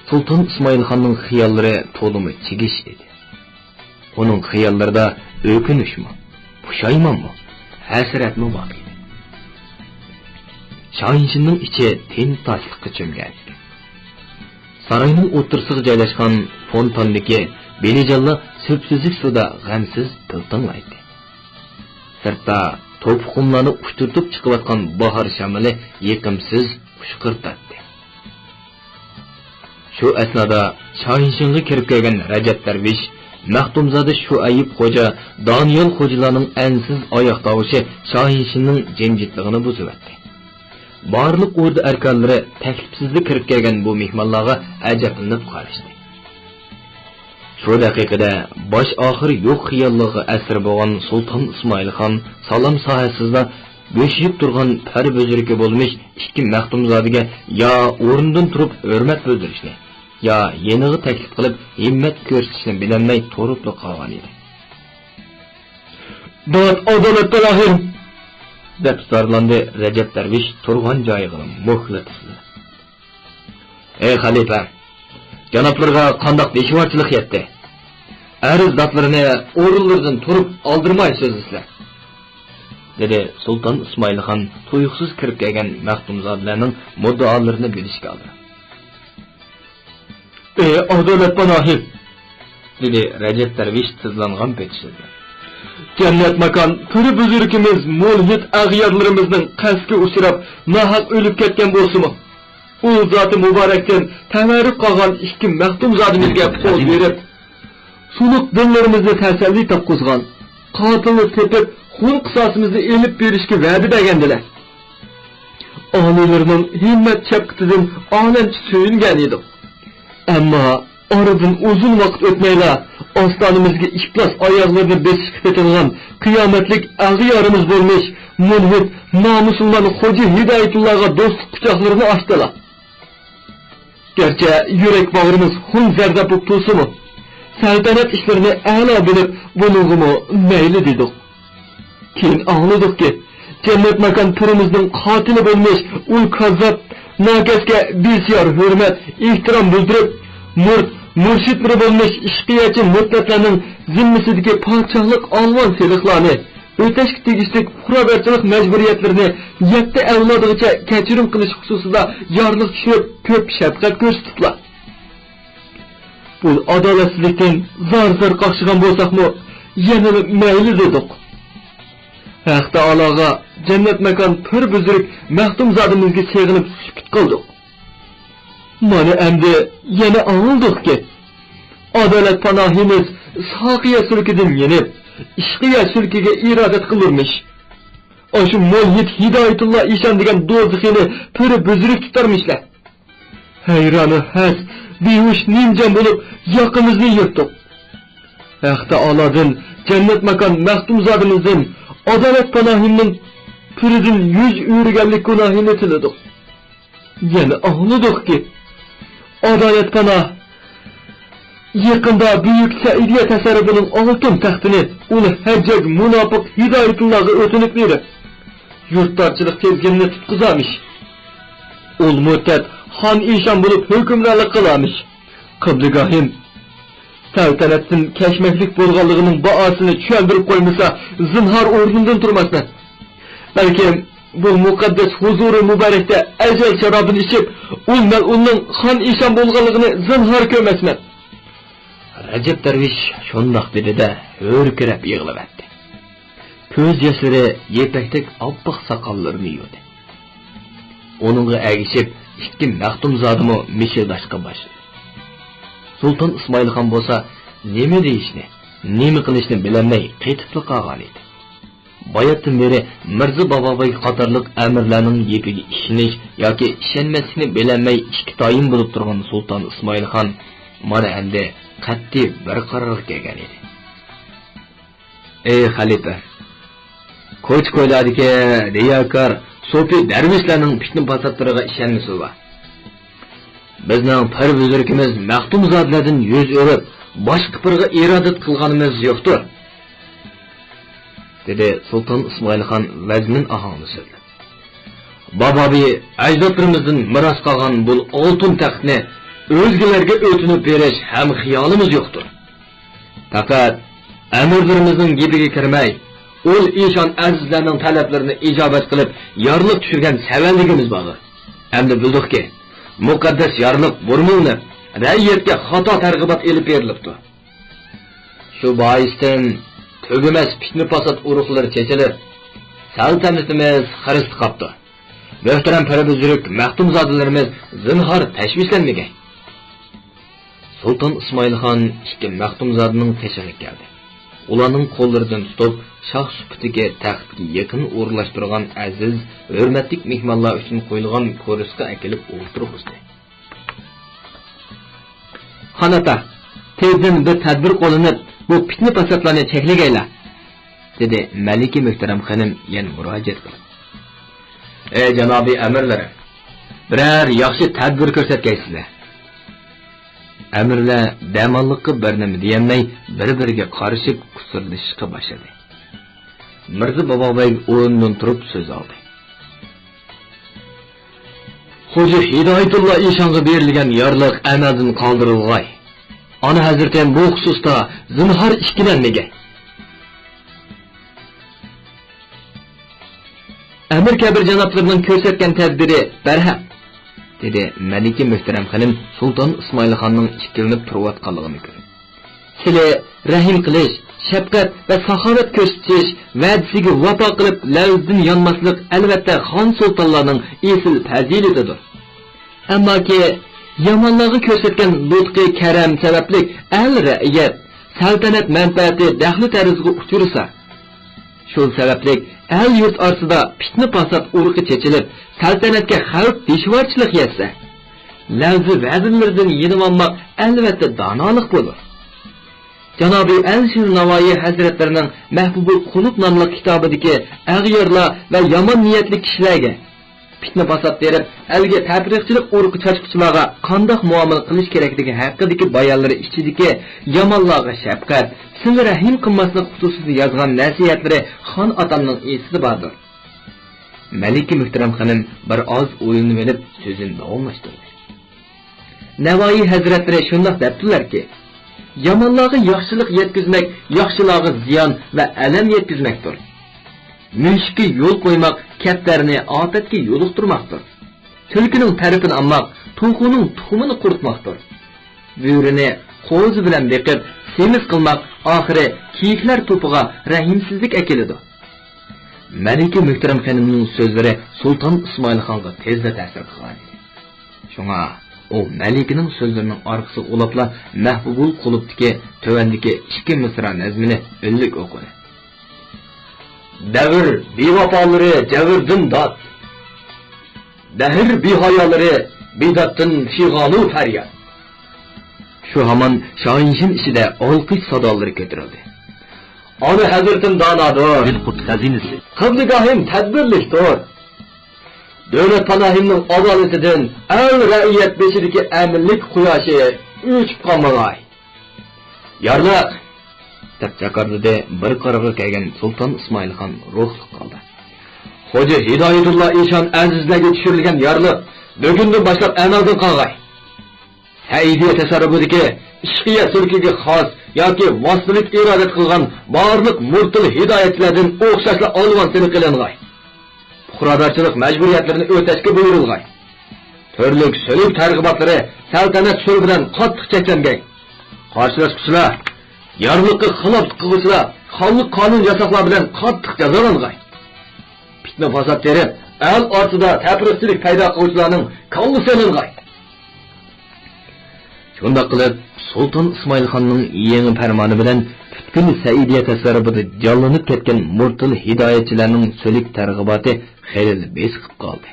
سۇلتان ئىسمائىلخاننىڭ خىياللىرى تولىمۇ چىگىش ئىدى. ئۇنىڭ خىياللىرىدا ئۆكۈنۈشمۇ، پۇشايمانمۇ، ھەسرەتمۇ بار ئىدى. شاھىنشىننىڭ ئىچى تىنچ-تاشلىققا چۆمگەن ئىدى. ساراينىڭ ئوتتۇرىسىغا جايلاشقان فونتاندىكى بېلىجانلار سۈپسۈزۈك سۇدا غەمسىز پىلتىڭلايتتى. سىرتتا توپا-قۇملارنى ئۇچۇرتۇپ چىقىۋاتقان باھار شامىلى يېقىمسىز قۇشقۇرتاتتى. شۇ ئەسنادا شاھىنشىنغا كىرىپ كەلگەن رەجەپ دەرۋىش، مەختۇمزادە شۇئەيىب خوجا، دانىيال خوجىلارنىڭ ئەنسىز ئاياق تاۋۇشى شاھىنشىننىڭ جىمجىتلىقىنى بۇزۇۋەتتى. بارلىق ئوردا ئەركانلىرى تەكلىپسىزلا كىرىپ كەلگەن بۇ مېھمانلارغا ئەجەبلىنىپ قاراشتى. شۇ دەقىقىدە باش-ئاخىرى يوق خىياللارغا ئەسىر بولغان سۇلتان ئىسمائىلخان سالام ساھەسىزلا بۆشىيىپ تۇرغان پەر بۈزرۈكى بولمىش ئىككى مەختۇمزادىگە يا ئورنىدىن تۇرۇپ ھۆرمەت بىلدۈرۈشنى، يا يېنىغا تەكلىپ قىلىپ ھىممەت كۆرسىتىشنى بىلەلمەي تۇرۇپلا قالغان ئىدى. «داد، ئادالەت، ئىلاھىم!» دەپ زارلاندى رەجەپ دەرۋىش تۇرغان جايىغىلا مۇھلەت سېلىپ. «ئەي خەلىپە، جانابلىرىغا قانداق بېشىۋارچىلىق يەتتى؟ ئەرز-دادلىرىنى ئورۇنلىرىدىن تۇرۇپ ئالدىرىماي سۆزلىسىلە!» دېدى سۇلتان ئىسمائىلخان تۇيۇقسىز كىرىپ كەلگەن مەختۇمزادىلەرنىڭ مۇددىئالىرىنى بىلىشكە ئالدىراپ. «ئەي ئادالەت پاناھىم!» دېدى رەجەپ دەرۋىش تىزلانغان پېتى بىلەن. «جەننەت ماكان پىر بۈزرۈكىمىز مۇلھىد ئەغيارلىرىمىزنىڭ قەستكە ئۇچراپ، ناھەق ئۆلۈپ كەتكەن بولسىمۇ، ئۇ زاتى مۇبارەكتىن تەۋەررۈك قالغان ئىككى مەختۇمزادىمىزگە قول بېرىپ، سۇنۇق دىللىرىمىزنى تەسەللى تاپقۇزغان، قاتىلنى تېپىپ، خۇن قىساسىمىزنى ئېلىپ بېرىشكە ۋەدە بەرگەندىلەر. ئالىيلىرىنىڭ ھىممەت شەپقىتىدىن ئالەمچە سۆيۈنگەن ئىدۇق. ئەمما ئارىدىن ئۇزۇن ۋاقىت ئۆتمەيلا، ئاستانىمىزگە ئىپلاس ئاياغلىرىنى بېسىشقا پېتىنغان قىيامەتلىك ئەغيارىمىز بولمىش مۇلھىد نامۇسۇلمان خوجا ھىدايەتۇللاغا دوستلۇق قۇچاقلىرىنى ئاچتىلا. گەرچە يۈرەك باغرىمىز خۇن زەرداب بولۇپ تۇرسىمۇ، سەلتەنەت ئىشلىرىنى ئەلا بىلىپ، بۇنىڭغىمۇ مەيلى دېدۇق. كېيىن ئاڭلىدۇقكى، جەننەت ماكان پىرىمىزنىڭ قاتىلى بولمىش ئۇ كاززاپ ناكەسكە بىسيار ھۆرمەت، ئېھتىرام بىلدۈرۈپ، مۇرىت، مۇرشىدلىرى بولمىش ئىشقىيەچى مۇرتەتلەرنىڭ زىممىسىدىكى پادىشاھلىق ئالۋان سېلىقلارنى، ئۆتەشكە تېگىشلىك پۇقراۋەرچىلىك مەجبۇرىيەتلىرىنى يەتتە ئەۋلادىغىچە كەچۈرۈم قىلىش خۇسۇسىدا يارلىق چۈشۈرۈپ، كۆپ شەپقەت كۆرسىتىپلا. بۇ ئادالەتسىزلىكتىن زار-زار قاقشىغان بولساقمۇ، يەنىلا مەيلى دېدۇق. ھەق تائالاغا جەننەت ماكان پىر بۈزرۈك مەختۇمزادىمىزگە سېغىنىپ سۈكۈت قىلدۇق. مانا ئەمدى يەنە ئاڭلىدۇقكى، ئادالەت پاناھىمىز ساقىيە سۈلكىدىن يېنىپ، ئىشقىيە سۈلكىگە ئىرادەت قىلۇرمىش. ئاشۇ مۇلھىد ھىدايەتۇللا ئىشان دېگەن دوزىخىنى پىر بۈزرۈك تۇتارمىشلەر. ھەيرانۇ ھەس، بىھوش نىمجان بولۇپ ياقىمىزنى يىرتتۇق. ھەق تائالادىن جەننەت ماكان مەختۇمزادىمىزدىن، ئادالەت پاناھىمنىڭ پىرىدىن يۈز ئۆرۈگەنلىك گۇناھىنى تىلىدۇق. يەنە ئاڭلىدۇقكى، ئادالەت پاناھ يېقىندا بۈيۈك سەئىدىيە تەسەررۇپىنىڭ ئالتۇن تەختىنى ئۇل ھەججاج مۇناپىق ھىدايەتۇللاغا ئۆتۈنۈپ بېرىپ، يۇرتدارچىلىق تىزگىنىنى تۇتقۇزارمىش. ئۇل مۇددەت خان ئىشان بولۇپ ھۆكۈمرانلىق قىلارمىش. قىبلىگاھىم سەلتەنەتتىن كەچمەكلىك بولغانلىقىنىڭ باھاسىنى چۈشەندۈرۈپ قويمىسا، زىنھار ئورنۇمدىن تۇرماسمەن. بەلكىم بۇ مۇقەددەس ھۇزۇرى مۇبارەكتە ئەجەل شارابىنى ئىچىپ، ئۇل مەلئۇننىڭ خان ئىشان بولغانلىقىنى زىنھار كۆرمەسمەن. رەجەپ دەرۋىش شۇنداق دېدى-دە، ھۆركىرەپ يىغلىۋەتتى. كۆز ياشلىرى يىپەكتەك ئاپئاق ساقاللىرىنى يۇدى. ئۇنىڭغا ئەگىشىپ ئىككى مەختۇمزادىمۇ مىشىلداشقا باشلىدى. سۇلتان ئىسمائىلخان بولسا نېمە دېيىشنى، نېمە قىلىشنى بىلەلمەي قېتىپلا قالغان ئىدى. باياتتىن بېرى مىرزا بابابەگ قاتارلىق ئەمىرلەرنىڭ گېپىگە ئىشىنىش ياكى ئىشەنمەسلىكنى بىلەلمەي ئىككى تايىن بولۇپ تۇرغان سۇلتان ئىسمائىلخان مانا ئەمدى قەتئىي بىر قارارغا كەلگەن ئىدى. ئەي خەلىپە! كوچا-كويلاردىكى رىياكار، سوپى دەرۋىشلەرنىڭ پىتنە-پاساتلىرىغا ئىشەنمىسۇلە. بىزنىڭ پىر-بۈزرۈكىمىز مەختۇمزادىلەردىن يۈز ئۆرۈپ، باشقا پىرغا ئىرادەت قىلغىنىمىز يوقتۇر، دېدى سۇلتان ئىسمائىلخان ۋەزمىن ئاھاڭدا سۆزلەپ. بابابى ئەجدادلىرىمىزدىن مىراس قالغان بۇ ئالتۇن تەختنى ئۆزگىلەرگە ئۆتۈنۈپ بېرىش ھەم خىيالىمىز يوقتۇر. پەقەت ئەمىرلىرىمىزنىڭ گېپىگە كىرمەي، ئۇل ئىشان ئەزىزلەرنىڭ تەلەپلىرىنى ئىجابەت قىلىپ، يارلىق چۈشۈرگەن سەۋەنلىكىمىز باردۇر. ئەمدى بىلدۇقكى، مۇقەددەس يارلىق بۇيرۇمىلىنىپ، رەئىيەتكە خاتا تەرغىبات ئېلىپ بېرىلىپتۇ. شۇ بايىستىن تۈگىمەس پىتنە-پاسات ئۇرۇقلىرى چېچىلىپ، سەلتەنىتىمىز خىرىستا قاپتۇ. مۆھتەرەم پىرى بۈزرۈك مەختۇمزادىلىرىمىز زىنھار تەشۋىشلەنمىگەي. سۇلتان ئىسمائىلخان ئىككى مەختۇمزادىنىڭ قېشىغا كەلدى. ئۇلارنىڭ قوللىرىدىن تۇتۇپ، شاھ سۈپىتىگە تەختكە يېقىن ئورۇنلاشتۇرغان ئەزىز، ھۆرمەتلىك مېھمانلار ئۈچۈن قويۇلغان كورسىغا ئەكېلىپ ئولتۇرغۇزدى. خان ئاتا، تېزدىن بىر تەدبىر قوللىنىپ، بۇ پىتنە-پاساتلارنى چەكلىگەيلا، دېدى مەلىكە مۆھتەرەم خېنىم يەنە مۇراجىئەت قىلىپ. ئەي جانابىي ئەمىرلىرىم، بىرەر ياخشى تەدبىر كۆرسەتكەيسىلەر. ئەمىرلەر دەماللىققا بىر نېمە دېيەلمەي، بىر-بىرىگە قارىشىپ قۇسۇرلىشىشقا باشلىدى. مىرزا بابابەگ ئورنىدىن تۇرۇپ سۆز ئالدى. خوجا ھىدايەتۇللا ئىشانغا بېرىلگەن يارلىق ئەمەلدىن قالدۇرۇلغاي. ئانا ھەزرىتىم بۇ خۇسۇستا زىنھار ئىككىلەنمىگەي. ئەمىر كەبىر جانابلىرىنىڭ كۆرسەتكەن تەدبىرى بەرھەق، دېدى مەلىكە مۆھتەرەم خېنىم سۇلتان ئىسمائىل خاننىڭ ئىككىلىنىپ تۇرۇۋاتقانلىقىنى كۆرۈپ. سىلى رەھىم قىلىش، شەپقەت ۋە ساخاۋەت كۆرسىتىش، ۋەدىسىگە ۋاپا قىلىپ لەۋزىدىن يانماسلىق ئەلۋەتتە خان سۇلتانلارنىڭ ئېسىل پەزىلىتىدۇر. ئەمماكى يامانلارغا كۆرسەتكەن لۇتقى كەرەم سەۋەبلىك ئەل رەئىيەت، سەلتەنەت مەنپەئەتى دەخلى تەرۇزغا ئۇچرىسا، شۇ سەۋەبلىك ئەل-يۇرت ئارىسىدا پىتنە-پاسات ئۇرۇقى چېچىلىپ، سەلتەنەتكە خەۋپ دىشۋارچىلىق يەتسە، لەۋزى ۋەزىرلىرىدىن يېنىۋالماق ئەلۋەتتە دانالىق بولۇر. جانابىي ئەلشىز ناۋايى ھەزرەتلىرىنىڭ مەھبۇبۇل قۇلۇب ناملىق كىتابىدىكى ئەغيارلار ۋە يامان نىيەتلىك كىشىلەرگە، پىتنە-پاسات بېرىپ، ئەلگە تەپرىقىچىلىك ئۇرۇقى چاچقۇچىلارغا قانداق مۇئامىلە قىلىش كېرەكلىكى ھەققىدىكى بايانلىرى ئىچىدىكى يامانلارغا شەپقەت، سىلە رەھىم قىلماسلىق خۇسۇسىدا يازغان نەسىھەتلىرى خان ئاتامنىڭ ئېسىدە باردۇر. مەلىكە مۆھتەرەم خېنىم بىر ئاز ئويلىنىۋېلىپ سۆزىنى داۋاملاشتۇردى. نەۋايى ھەزرەتلىرى شۇنداق دەپتىلەركى، يامانلارغا ياخشىلىق يەتكۈزمەك ياخشىلارغا زىيان ۋە ئەلەم يەتكۈزمەكتۇر. مۈشۈككە يول قويماق كەپتەرنى ئاپەتكە يولۇقتۇرماقتۇر. تۈلكىنىڭ تەرىپىنى ئالماق توخۇنىڭ تۇخۇمىنى قۇرۇتماقتۇر. بۆرىنى قوزا بىلەن بېقىپ سېمىز قىلماق ئاخىرى كىيىكلەر توپىغا رەھىمسىزلىك ئەكېلىدۇ. مەلىكە مۆھتەرەم خېنىمنىڭ سۆزلىرى سۇلتان ئىسمائىل خانغا تېزلا تەسىر قىلغان ئىدى. شۇڭا ئۇ مەلىكىنىڭ سۆزلىرىنىڭ ئارقىسىغا ئۇلاپلا مەھبۇبۇل قۇلۇپتىكى تۆۋەندىكى ئىككى مىسرا نەزمىنى ئۈنلۈك ئوقۇدى. دەۋر بىۋاپالىرى جەۋردىن داد، دەھر بىھايالىرى بىدادتىن پىغانۇ پەرياد. شۇ ھامان شاھىنشىم ئىچىدە ئالقىش سادالىرى كۆتۈرۈلدى. ئانا ھەزرىتىم دانادۇر. دىلقۇت خەزىنىسى. قىبلىگاھىم تەدبىرلىكتۇر. دۆلەت پاناھىمنىڭ ئادالىتىدىن ئەل رەئىيەت بېشىدىكى ئەمىنلىك قۇياشى ئۆچۈپ قالمىغاي. يارلىق! دەپ جاكارلىدى بىر قارارغا كەلگەن سۇلتان ئىسمائىلخان روھلۇق ھالدا. خوجا ھىدايەتۇللا ئىشان ئەزىزلەرگە چۈشۈرۈلگەن يارلىق، بۈگۈندىن باشلاپ ئەمەلدىن قالغاي. سەئىدىيە تەسەررۇپىدىكى ئىشقىيە سۈلكىگە خاس ياكى ۋاسىتىلىك ئىرادە قىلغان بارلىق مۇرتىل ھىدايەتچىلەردىن ئوخشاشلا ئالۋان سېلىق ئېلىنغاي. پۇقرادارچىلىق مەجبۇرىيەتلىرىنى ئۆتەشكە بۇيرۇلغاي. تۈرلۈك سۈلۈك تەرغىباتلىرى سەلتەنەت سۈرى بىلەن قاتتىق چەكلەنگەي. قارشىلاشقۇچىلار، يارلىققا خىلاپلىق قىلغۇچىلار، خانلىق قانۇن ياساقلار بىلەن قاتتىق جازالانغاي. پىتنە-پاسات تېرىپ، ئەل ئارىسىدا تەپرىقىچىلىك پەيدا قىلغۇچىلارنىڭ كاللىسى ئېلىنغاي. شۇنداق قىلىپ، سۇلتان ئىسمائىلخاننىڭ يېڭى پەرمانى بىلەن پۈتكۈل سەئىدىيە تەسەررۇپىدا جانلىنىپ كەتكەن مۇرتىل ھىدايەتچىلەرنىڭ سۈلۈك تەرغىباتى خېلىلا بېسىقىپ قالدى.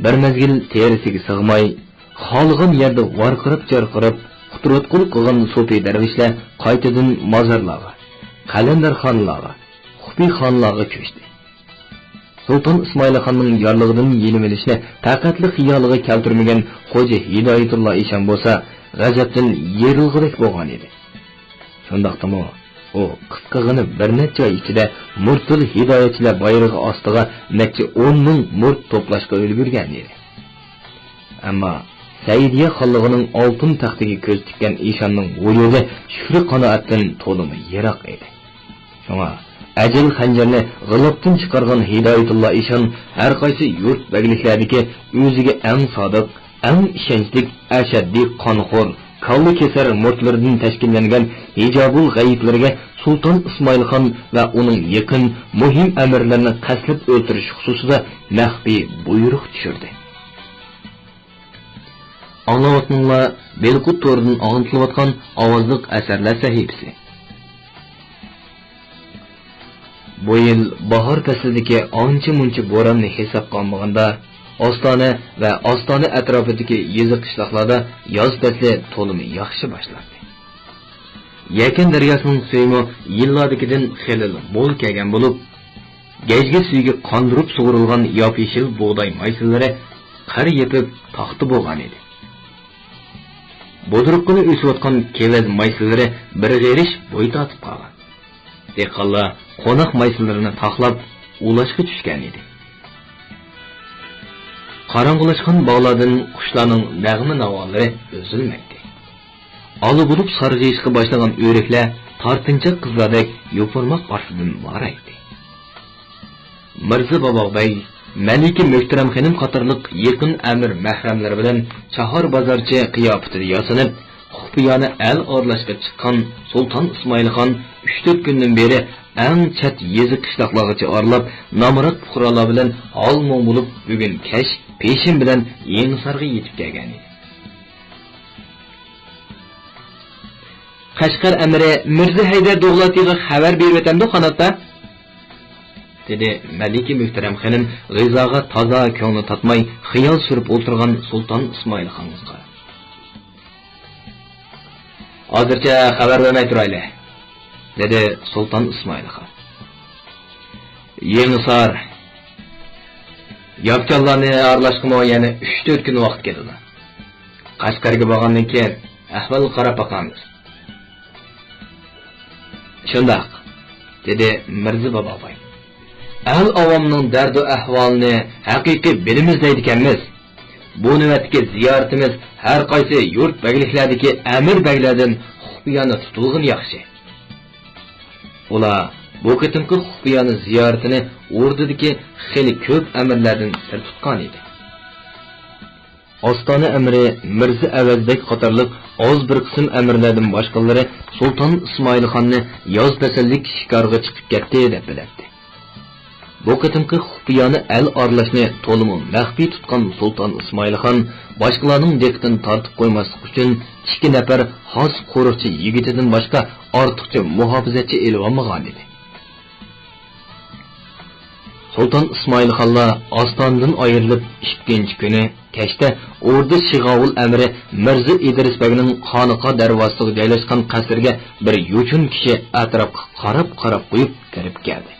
بىر مەزگىل تېرىسىگە سىغماي، خالىغان يەردە ۋارقىراپ-جارقىراپ قۇتراتقۇلۇق قىلغان سوپى دەرۋىشلەر قايتىدىن مازارلارغا، قەلەندەرخانىلارغا، خۇپىخانىلارغا كۆچتى. سۇلتان ئىسمائىلخاننىڭ يارلىقىدىن يېنىۋېلىشنى پەقەتلا خىيالىغا كەلتۈرمىگەن خوجا ھىدايەتۇللا ئىشان بولسا غەزەپتىن يېرىلغۇدەك بولغان ئىدى. شۇنداقتىمۇ، ئۇ قىسقىغىنە بىر نەچچە ئاي ئىچىدە مۇرتىل ھىدايەتچىلەر بايرىقى ئاستىغا نەچچە ئون مىڭ مۇرىت توپلاشقا ئۈلگۈرگەن ئىدى. ئەمما سەئىدىيە خانلىقىنىڭ ئالتۇن تەختىگە كۆز تىككەن ئىشاننىڭ ۋۇجۇدى شۈكرى قانائەتتىن تولىمۇ يىراق ئىدى. شۇڭا ئەجەل خەنجىرىنى غىلاپتىن چىقارغان ھىدايەتۇللا ئىشان ھەر قايسى يۇرت بەگلىكلەردىكى ئۆزىگە ئەڭ سادىق، ئەڭ ئىشەنچلىك، ئەشەددىي قانخور، كاللا كېسەر مۇرىتلىرىدىن تەشكىللەنگەن ھىجابۇل غەيىبلىرىگە سۇلتان ئىسمائىلخان ۋە ئۇنىڭ يېقىن، مۇھىم ئەمىرلىرىنى قەستلەپ ئۆلتۈرۈش خۇسۇسىدا مەخپىي بۇيرۇق چۈشۈردى. ئاڭلاۋاتقىنىڭلار بېلقۇت تورىدىن ئاڭلىتىلىۋاتقان ئاۋازلىق ئەسەرلەر سەھىپىسى. بۇ يىل باھار پەسلىدىكى ئانچە-مۇنچە بوراننى ھېسابقا ئالمىغاندا، ئاستانە ۋە ئاستانە ئەتراپىدىكى يېزا-قىشلاقلاردا ياز پەسلى تولىمۇ ياخشى باشلاندى. يەكەن دەرياسىنىڭ سۈيىمۇ يىللاردىكىدىن خېلىلا مول كەلگەن بولۇپ، گەجگە سۈيىگە قاندۇرۇپ سۇغۇرۇلغان ياپيېشىل بۇغداي مايسىلىرى قار يېپىپ تاختا بولغان ئىدى. بۇدرۇققىلا ئۆسۈۋاتقان كېۋەز مايسىلىرى بىر غېرىش بوي تارتىپ قالغان. دېھقانلار قوناق مايسىلىرىنى تاقلاپ ئۇلاشقا چۈشكەن ئىدى. قاراڭغۇلاشقان باغلاردىن قۇشلارنىڭ نەغمە-ناۋالىرى ئۈزۈلمەيتتى. ئالا بولۇپ سارغىيىشقا باشلىغان ئۆرۈكلەر تارتىنچاق قىزلاردەك يوپۇرماق ئاستىدىن مارايتتى. مىرزا باباغبەگ، مەلىكە مۆھتەرەم خېنىم قاتارلىق يېقىن ئەمىر مەھرەملىرى بىلەن چاھار بازارچى قىياپىتىدە ياسىنىپ، خۇپىيانە ئەل ئارىلاشقا چىققان سۇلتان ئىسمائىل خان ئۈچ-تۆت كۈندىن بېرى ئەڭ چەت يېزا-قىشلاقلارغىچە ئارىلاپ، نامرات پۇقرالار بىلەن ھال-مۇڭ بولۇپ، بۈگۈن كەچ پېشىن بىلەن يېڭىسارغا يېتىپ كەلگەنىدى. قەشقەر ئەمىرى مىرزا ھەيدەر دوغلاتىغا خەۋەر بېرىۋېتەمدۇ، قانات ئاتا؟ دېدى مەلىكە مۆھتەرەم خېنىم غىزاغا تازا كۆڭلى تاتماي خىيال سۈرۈپ ئولتۇرغان سۇلتان ئىسمائىل خانغا قاراپ. ھازىرچە خەۋەر بەرمەي تۇرايلى، دېدى سۇلتان ئىسمائىل خان. يېڭىسار، ياپچانلارنى ئارىلاشقىمۇ يەنە ئۈچ-تۆت كۈن ۋاقىت كېتىدۇ. قەشقەرگە بارغاندىن كېيىن ئەھۋالغا قاراپ باقارمىز. شۇنداق، دېدى مىرزا باباغباي. ئەل ئاۋامنىڭ دەردۇ ئەھۋالىنى ھەقىقىي بىلىمىز دەيدىكەنمىز. بۇ نۆۋەتتىكى زىيارىتىمىز ھەر قايسى يۇرت بەگلىكلەردىكى ئەمىر بەگلەردىن خۇپىيانە تۇتۇلغىنى ياخشى. ئۇلار بۇ قېتىمقى خۇپىيانە زىيارىتىنى ئوردىدىكى خېلى كۆپ ئەمىرلەردىن سىر تۇتقان ئىدى. ئاستانە ئەمىرى مىرزا ئەۋەزبەگ قاتارلىق ئاز بىر قىسىم ئەمىرلەردىن باشقىلىرى سۇلتان ئىسمائىل خاننى ياز پەسىللىك شىكارغا چىقىپ كەتتى دەپ بىلەتتى. بۇ قېتىمقى خۇپىيانە ئەل ئارىلاشنى تولىمۇ مەخپىي تۇتقان سۇلتان ئىسمائىل خان باشقىلارنىڭ دىققىتىنى تارتىپ قويماسلىق ئۈچۈن ئىككى نەپەر خاس قورۇقچى يىگىتىدىن باشقا ئارتۇقچە مۇھاپىزەتچى ئېلىۋالمىغانىدى. سۇلتان ئىسمائىل خانلار ئاستانىدىن ئايرىلىپ ئىككىنچى كۈنى كەچتە ئوردا شىغاۋۇل ئەمىرى مىرزا ئىدرىس بەگنىڭ خانىقا دەرۋازىسىغا جايلاشقان قەسرىگە بىر يوچۇن كىشى ئەتراپقا قاراپ-قاراپ قويۇپ كىرىپ كەلدى.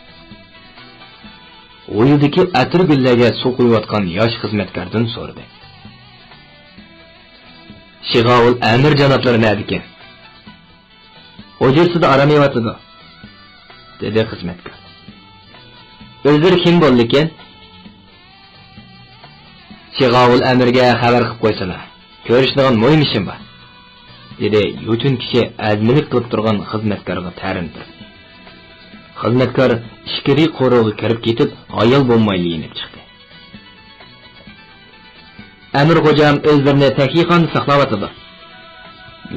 ھويلىدىكى ئەتىرگۈللەرگە سۇ قۇيۇۋاتقان ياش خىزمەتكاردىن سورىدى. شىغاۋۇل ئەمىر جانابلىرى نەدىكەن؟ ھۇجرىسىدا ئارام ئېلىۋاتىدۇ، دېدى خىزمەتكار. ئۆزلىرى كىم بولىدىكەن؟ شىغاۋۇل ئەمىرگە خەۋەر قىلىپ قويسىلا، كۆرۈشىدىغان مۇھىم ئىشىم بار، دېدى يوچۇن كىشى ئەزمىلىك قىلىپ تۇرغان خىزمەتكارغا تەرىنى تۇرۇپ. خىزمەتكار ئىچكىرى قورۇغا كىرىپ كېتىپ، ھايال بولمايلا يېنىپ چىقتى. ئەمىر خوجام ئۆزلىرىنى تەكىخانىدا ساقلاۋاتىدۇ.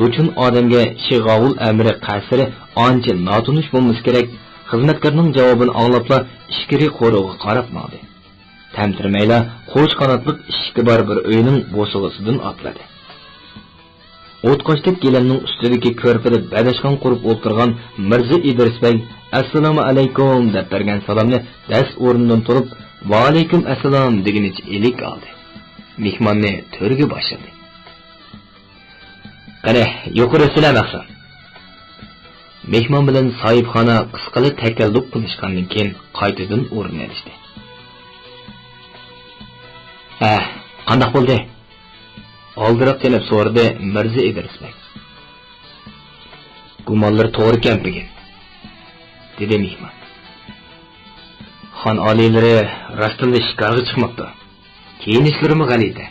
يوچۇن ئادەمگە شىغاۋۇل ئەمىرى قەسىرى ئانچە ناتونۇش بولمىسا كېرەك، خىزمەتكارنىڭ جاۋابىنى ئاڭلاپلا ئىچكىرى قورۇغا قاراپ ماڭدى. تەمتىرىمەيلا قوچ قاناتلىق ئىشىكى بار بىر ئۆينىڭ بوسۇغىسىدىن ئاتلىدى. ئوتقاشتەك گىلەمنىڭ ئۈستىدىكى كۆرپىدە بەدەشخان قۇرۇپ ئولتۇرغان مىرزا ئىدرىس بەگ «ئەسسالامۇ ئەلەيكۇم» دەپ بەرگەن سالامنى دەس ئورنىدىن تۇرۇپ، «ۋەئەلەيكۇم ئەسسالام» دېگىنىچە ئىلىك ئالدى. مېھماننى تۆرگە باشلىدى. «قېنى، يۇقىرى سىلەر مەخسۇم.» مېھمان بىلەن ساھىبخانا قىسقىلا تەكەللۇپ قىلىشقاندىن كېيىن، قايتىدىن ئورۇن ئېلىشتى. «ھە، قانداق بولدى؟» ئالدىراپ يېنىپ سورىدى مىرزا ئىدرىس بەگ. «گۇمانلىرى توغرا كەمپىگىن»، دېدى مېھمان. «خان ئالىيلىرى راستتىنلا شىكارغا چىقماپتۇ. كىيىنىشلىرىمۇ غەلىتە.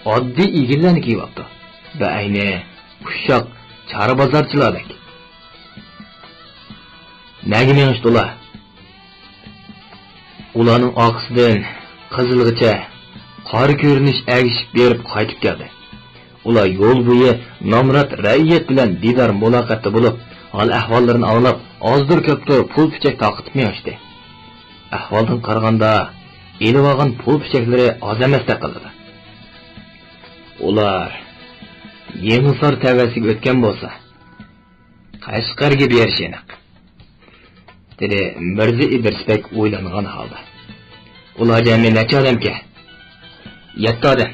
ئاددىي ئىگىلەرنى كىيىۋاپتۇ. بەئەينى ئۇششاق چاربازارچىلاردەك.» «نەگە مېڭىشتى ئۇلار؟» «ئۇلارنىڭ ئارقىسىدىن قىزىلغىچە قارا كۆرۈنۈش ئەگىشىپ بېرىپ قايتىپ كەلدى. ئۇلار يول بويى نامرات رەئىيەت بىلەن دىدار مۇلاقاتتا بولۇپ، ھال ئەھۋاللىرىنى ئاڭلاپ، ئازدۇر كۆپتۇر پۇل پىچەك تارقىتىپ مېڭىشتى. ئەھۋالدىن قارىغاندا، ئېلىۋالغان پۇل پىچەكلىرى ئاز ئەمەستەك قىلىدۇ. ئۇلار يېڭىسار تەۋەسىگە ئۆتكەن بولسا، قەشقەرگە بېرىشى ئېنىق.» دېدى مىرزا ئىدرىس بەگ ئويلانغان ھالدا. «ئۇلار جەمئىي نەچچە ئادەمكەن؟» «يەتتە ئادەم.»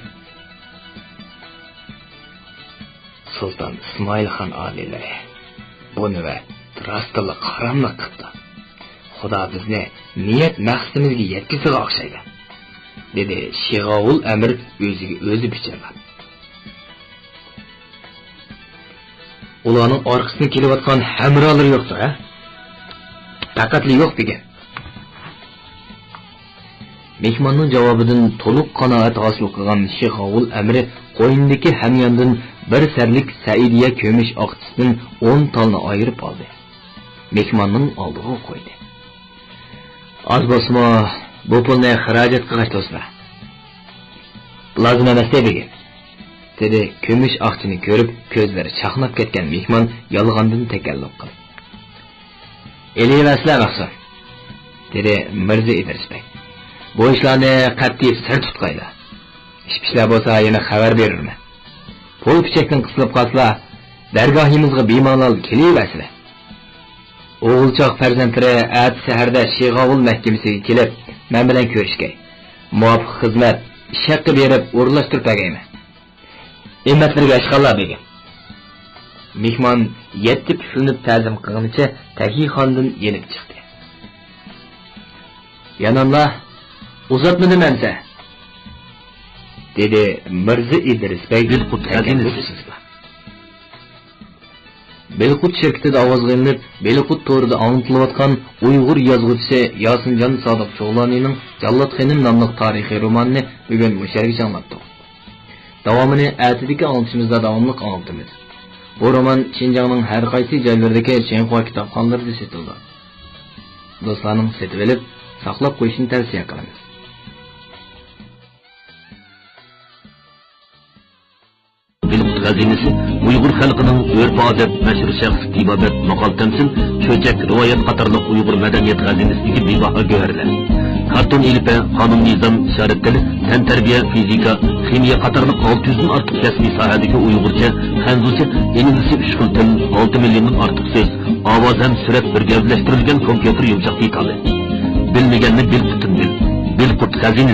«سۇلتان ئىسمائىل خان ئالىيلىرى بۇ نۆۋەت راستتىنلا قاراملىق قىپتۇ. خۇدا بىزنى نىيەت مەقسىتىمىزگە يەتكۈزىدىغان ئوخشايدۇ»، دېدى شىغاۋۇل ئەمىر ئۆزىگە ئۆزى پىچىرلاپ. «ئۇلارنىڭ ئارقىسىدىن كېلىۋاتقان ھەمراھلىرى يوقتۇ، ھە؟» «پەقەتلا يوق بىگەم.» مېھماننىڭ جاۋابىدىن تولۇق قانائەت ھاسىل قىلغان شىخاۋۇل ئەمىرى قوينىدىكى ھەمياندىن بىر سەرلىك سەئىدىيە كۈمۈش ئاقچىسىدىن ئون تالنى ئايرىپ ئالدى. مېھماننىڭ ئالدىغا قويدى. «ئاز بولسىمۇ، بۇ پۇلنى خىراجەت قىلغاچ تۇرسىلا.» «لازىم ئەمەستە بېگىم.» دېدى كۈمۈش ئاقچىنى كۆرۈپ، كۆزلىرى چاقناپ كەتكەن مېھمان يالغاندىن تەكەللۇپ قىلىپ. «ئېلىۋەرسىلە مەخسۇم.» دېدى مىرزا ئىدرىس بەگ. «بۇ ئىشلارنى قەتئىي سىر تۇتقايلا. ئىش-پىشلار بولسا يەنە خەۋەر بېرىرمەن. پۇل پىچەكتىن قىسىلىپ قالسىلا، دەرگاھىمىزغا بىمالال كېلىۋەرسىلە. ئوغۇلچاق پەرزەنتلىرى ئەتە سەھەردە شىغاۋۇل مەھكىمىسىگە كېلىپ، مەن بىلەن كۆرۈشكەي. مۇۋاپىق خىزمەت، ئىش ھەققى بېرىپ ئورۇنلاشتۇرۇپ بەرگەيمەن. ھىممەتلىرىگە ئاشقانلار بېگىم.» مېھمان يەتتە پۇسلىنىپ تەزىم قىلغىنىچە تەكىخانىدىن يېنىپ چىقتى. «يانانلار، ئۇزاتمىدىم ئەمسە؟» دېدى مىرزا ئىدرىس بەگ بىلقۇت خەزىنىسى. بىلقۇت شىركىتىدە ئاۋازغا ئېلىنىپ، بىلقۇت تورىدا ئاڭلىتىلىۋاتقان ئۇيغۇر يازغۇچىسى ياسىنجان سادىق چوغلانىنىڭ جاللات خېنىم ناملىق تارىخىي رومانىنى بۈگۈن مۇشۇ يەرگىچە ئاڭلاتتۇق. داۋامىنى ئەتىدىكى ئاڭلىتىشىمىزدا داۋاملىق ئاڭلىتىمىز. بۇ رومان شىنجاڭنىڭ ھەر قايسى جايلىرىدىكى شىنخۇا كىتابخانىلىرىدا سېتىلىدۇ. دوستلارنىڭ سېتىۋېلىپ، ساقلاپ قويۇشىنى تەۋسىيە قىلىمىز. بىلقۇت خەزىنىسى ئۇيغۇر خەلقىنىڭ ئۆرپ-ئادەت، مەشھۇر شەخس، تېبابەت، ماقال-تەمسىل، چۆچەك، رىۋايەت قاتارلىق ئۇيغۇر مەدەنىيەت خەزىنىسىدىكى بىباھا گۆھەرلەر. كارتون ئېلىپبە، قانۇن-نىزام، ئىشارەت تىلى، تەنتەربىيە، فىزىكا، خىمىيە قاتارلىق ئالتە يۈزدىن ئارتۇق كەسپىي ساھەدىكى ئۇيغۇرچە، خەنزۇچە، ئىنگلىزچە ئۈچ خىل تىل، ئالتە مىليوندىن ئارتۇق سۆز، ئاۋاز ھەم سۈرەت بىر گەۋدىلەشتۈرۈلگەن كومپيۇتېر يۇمشاق دېتالى. بىلمىگەننى بىل پۇتۇم بىل. بىل قۇرت خەزىنە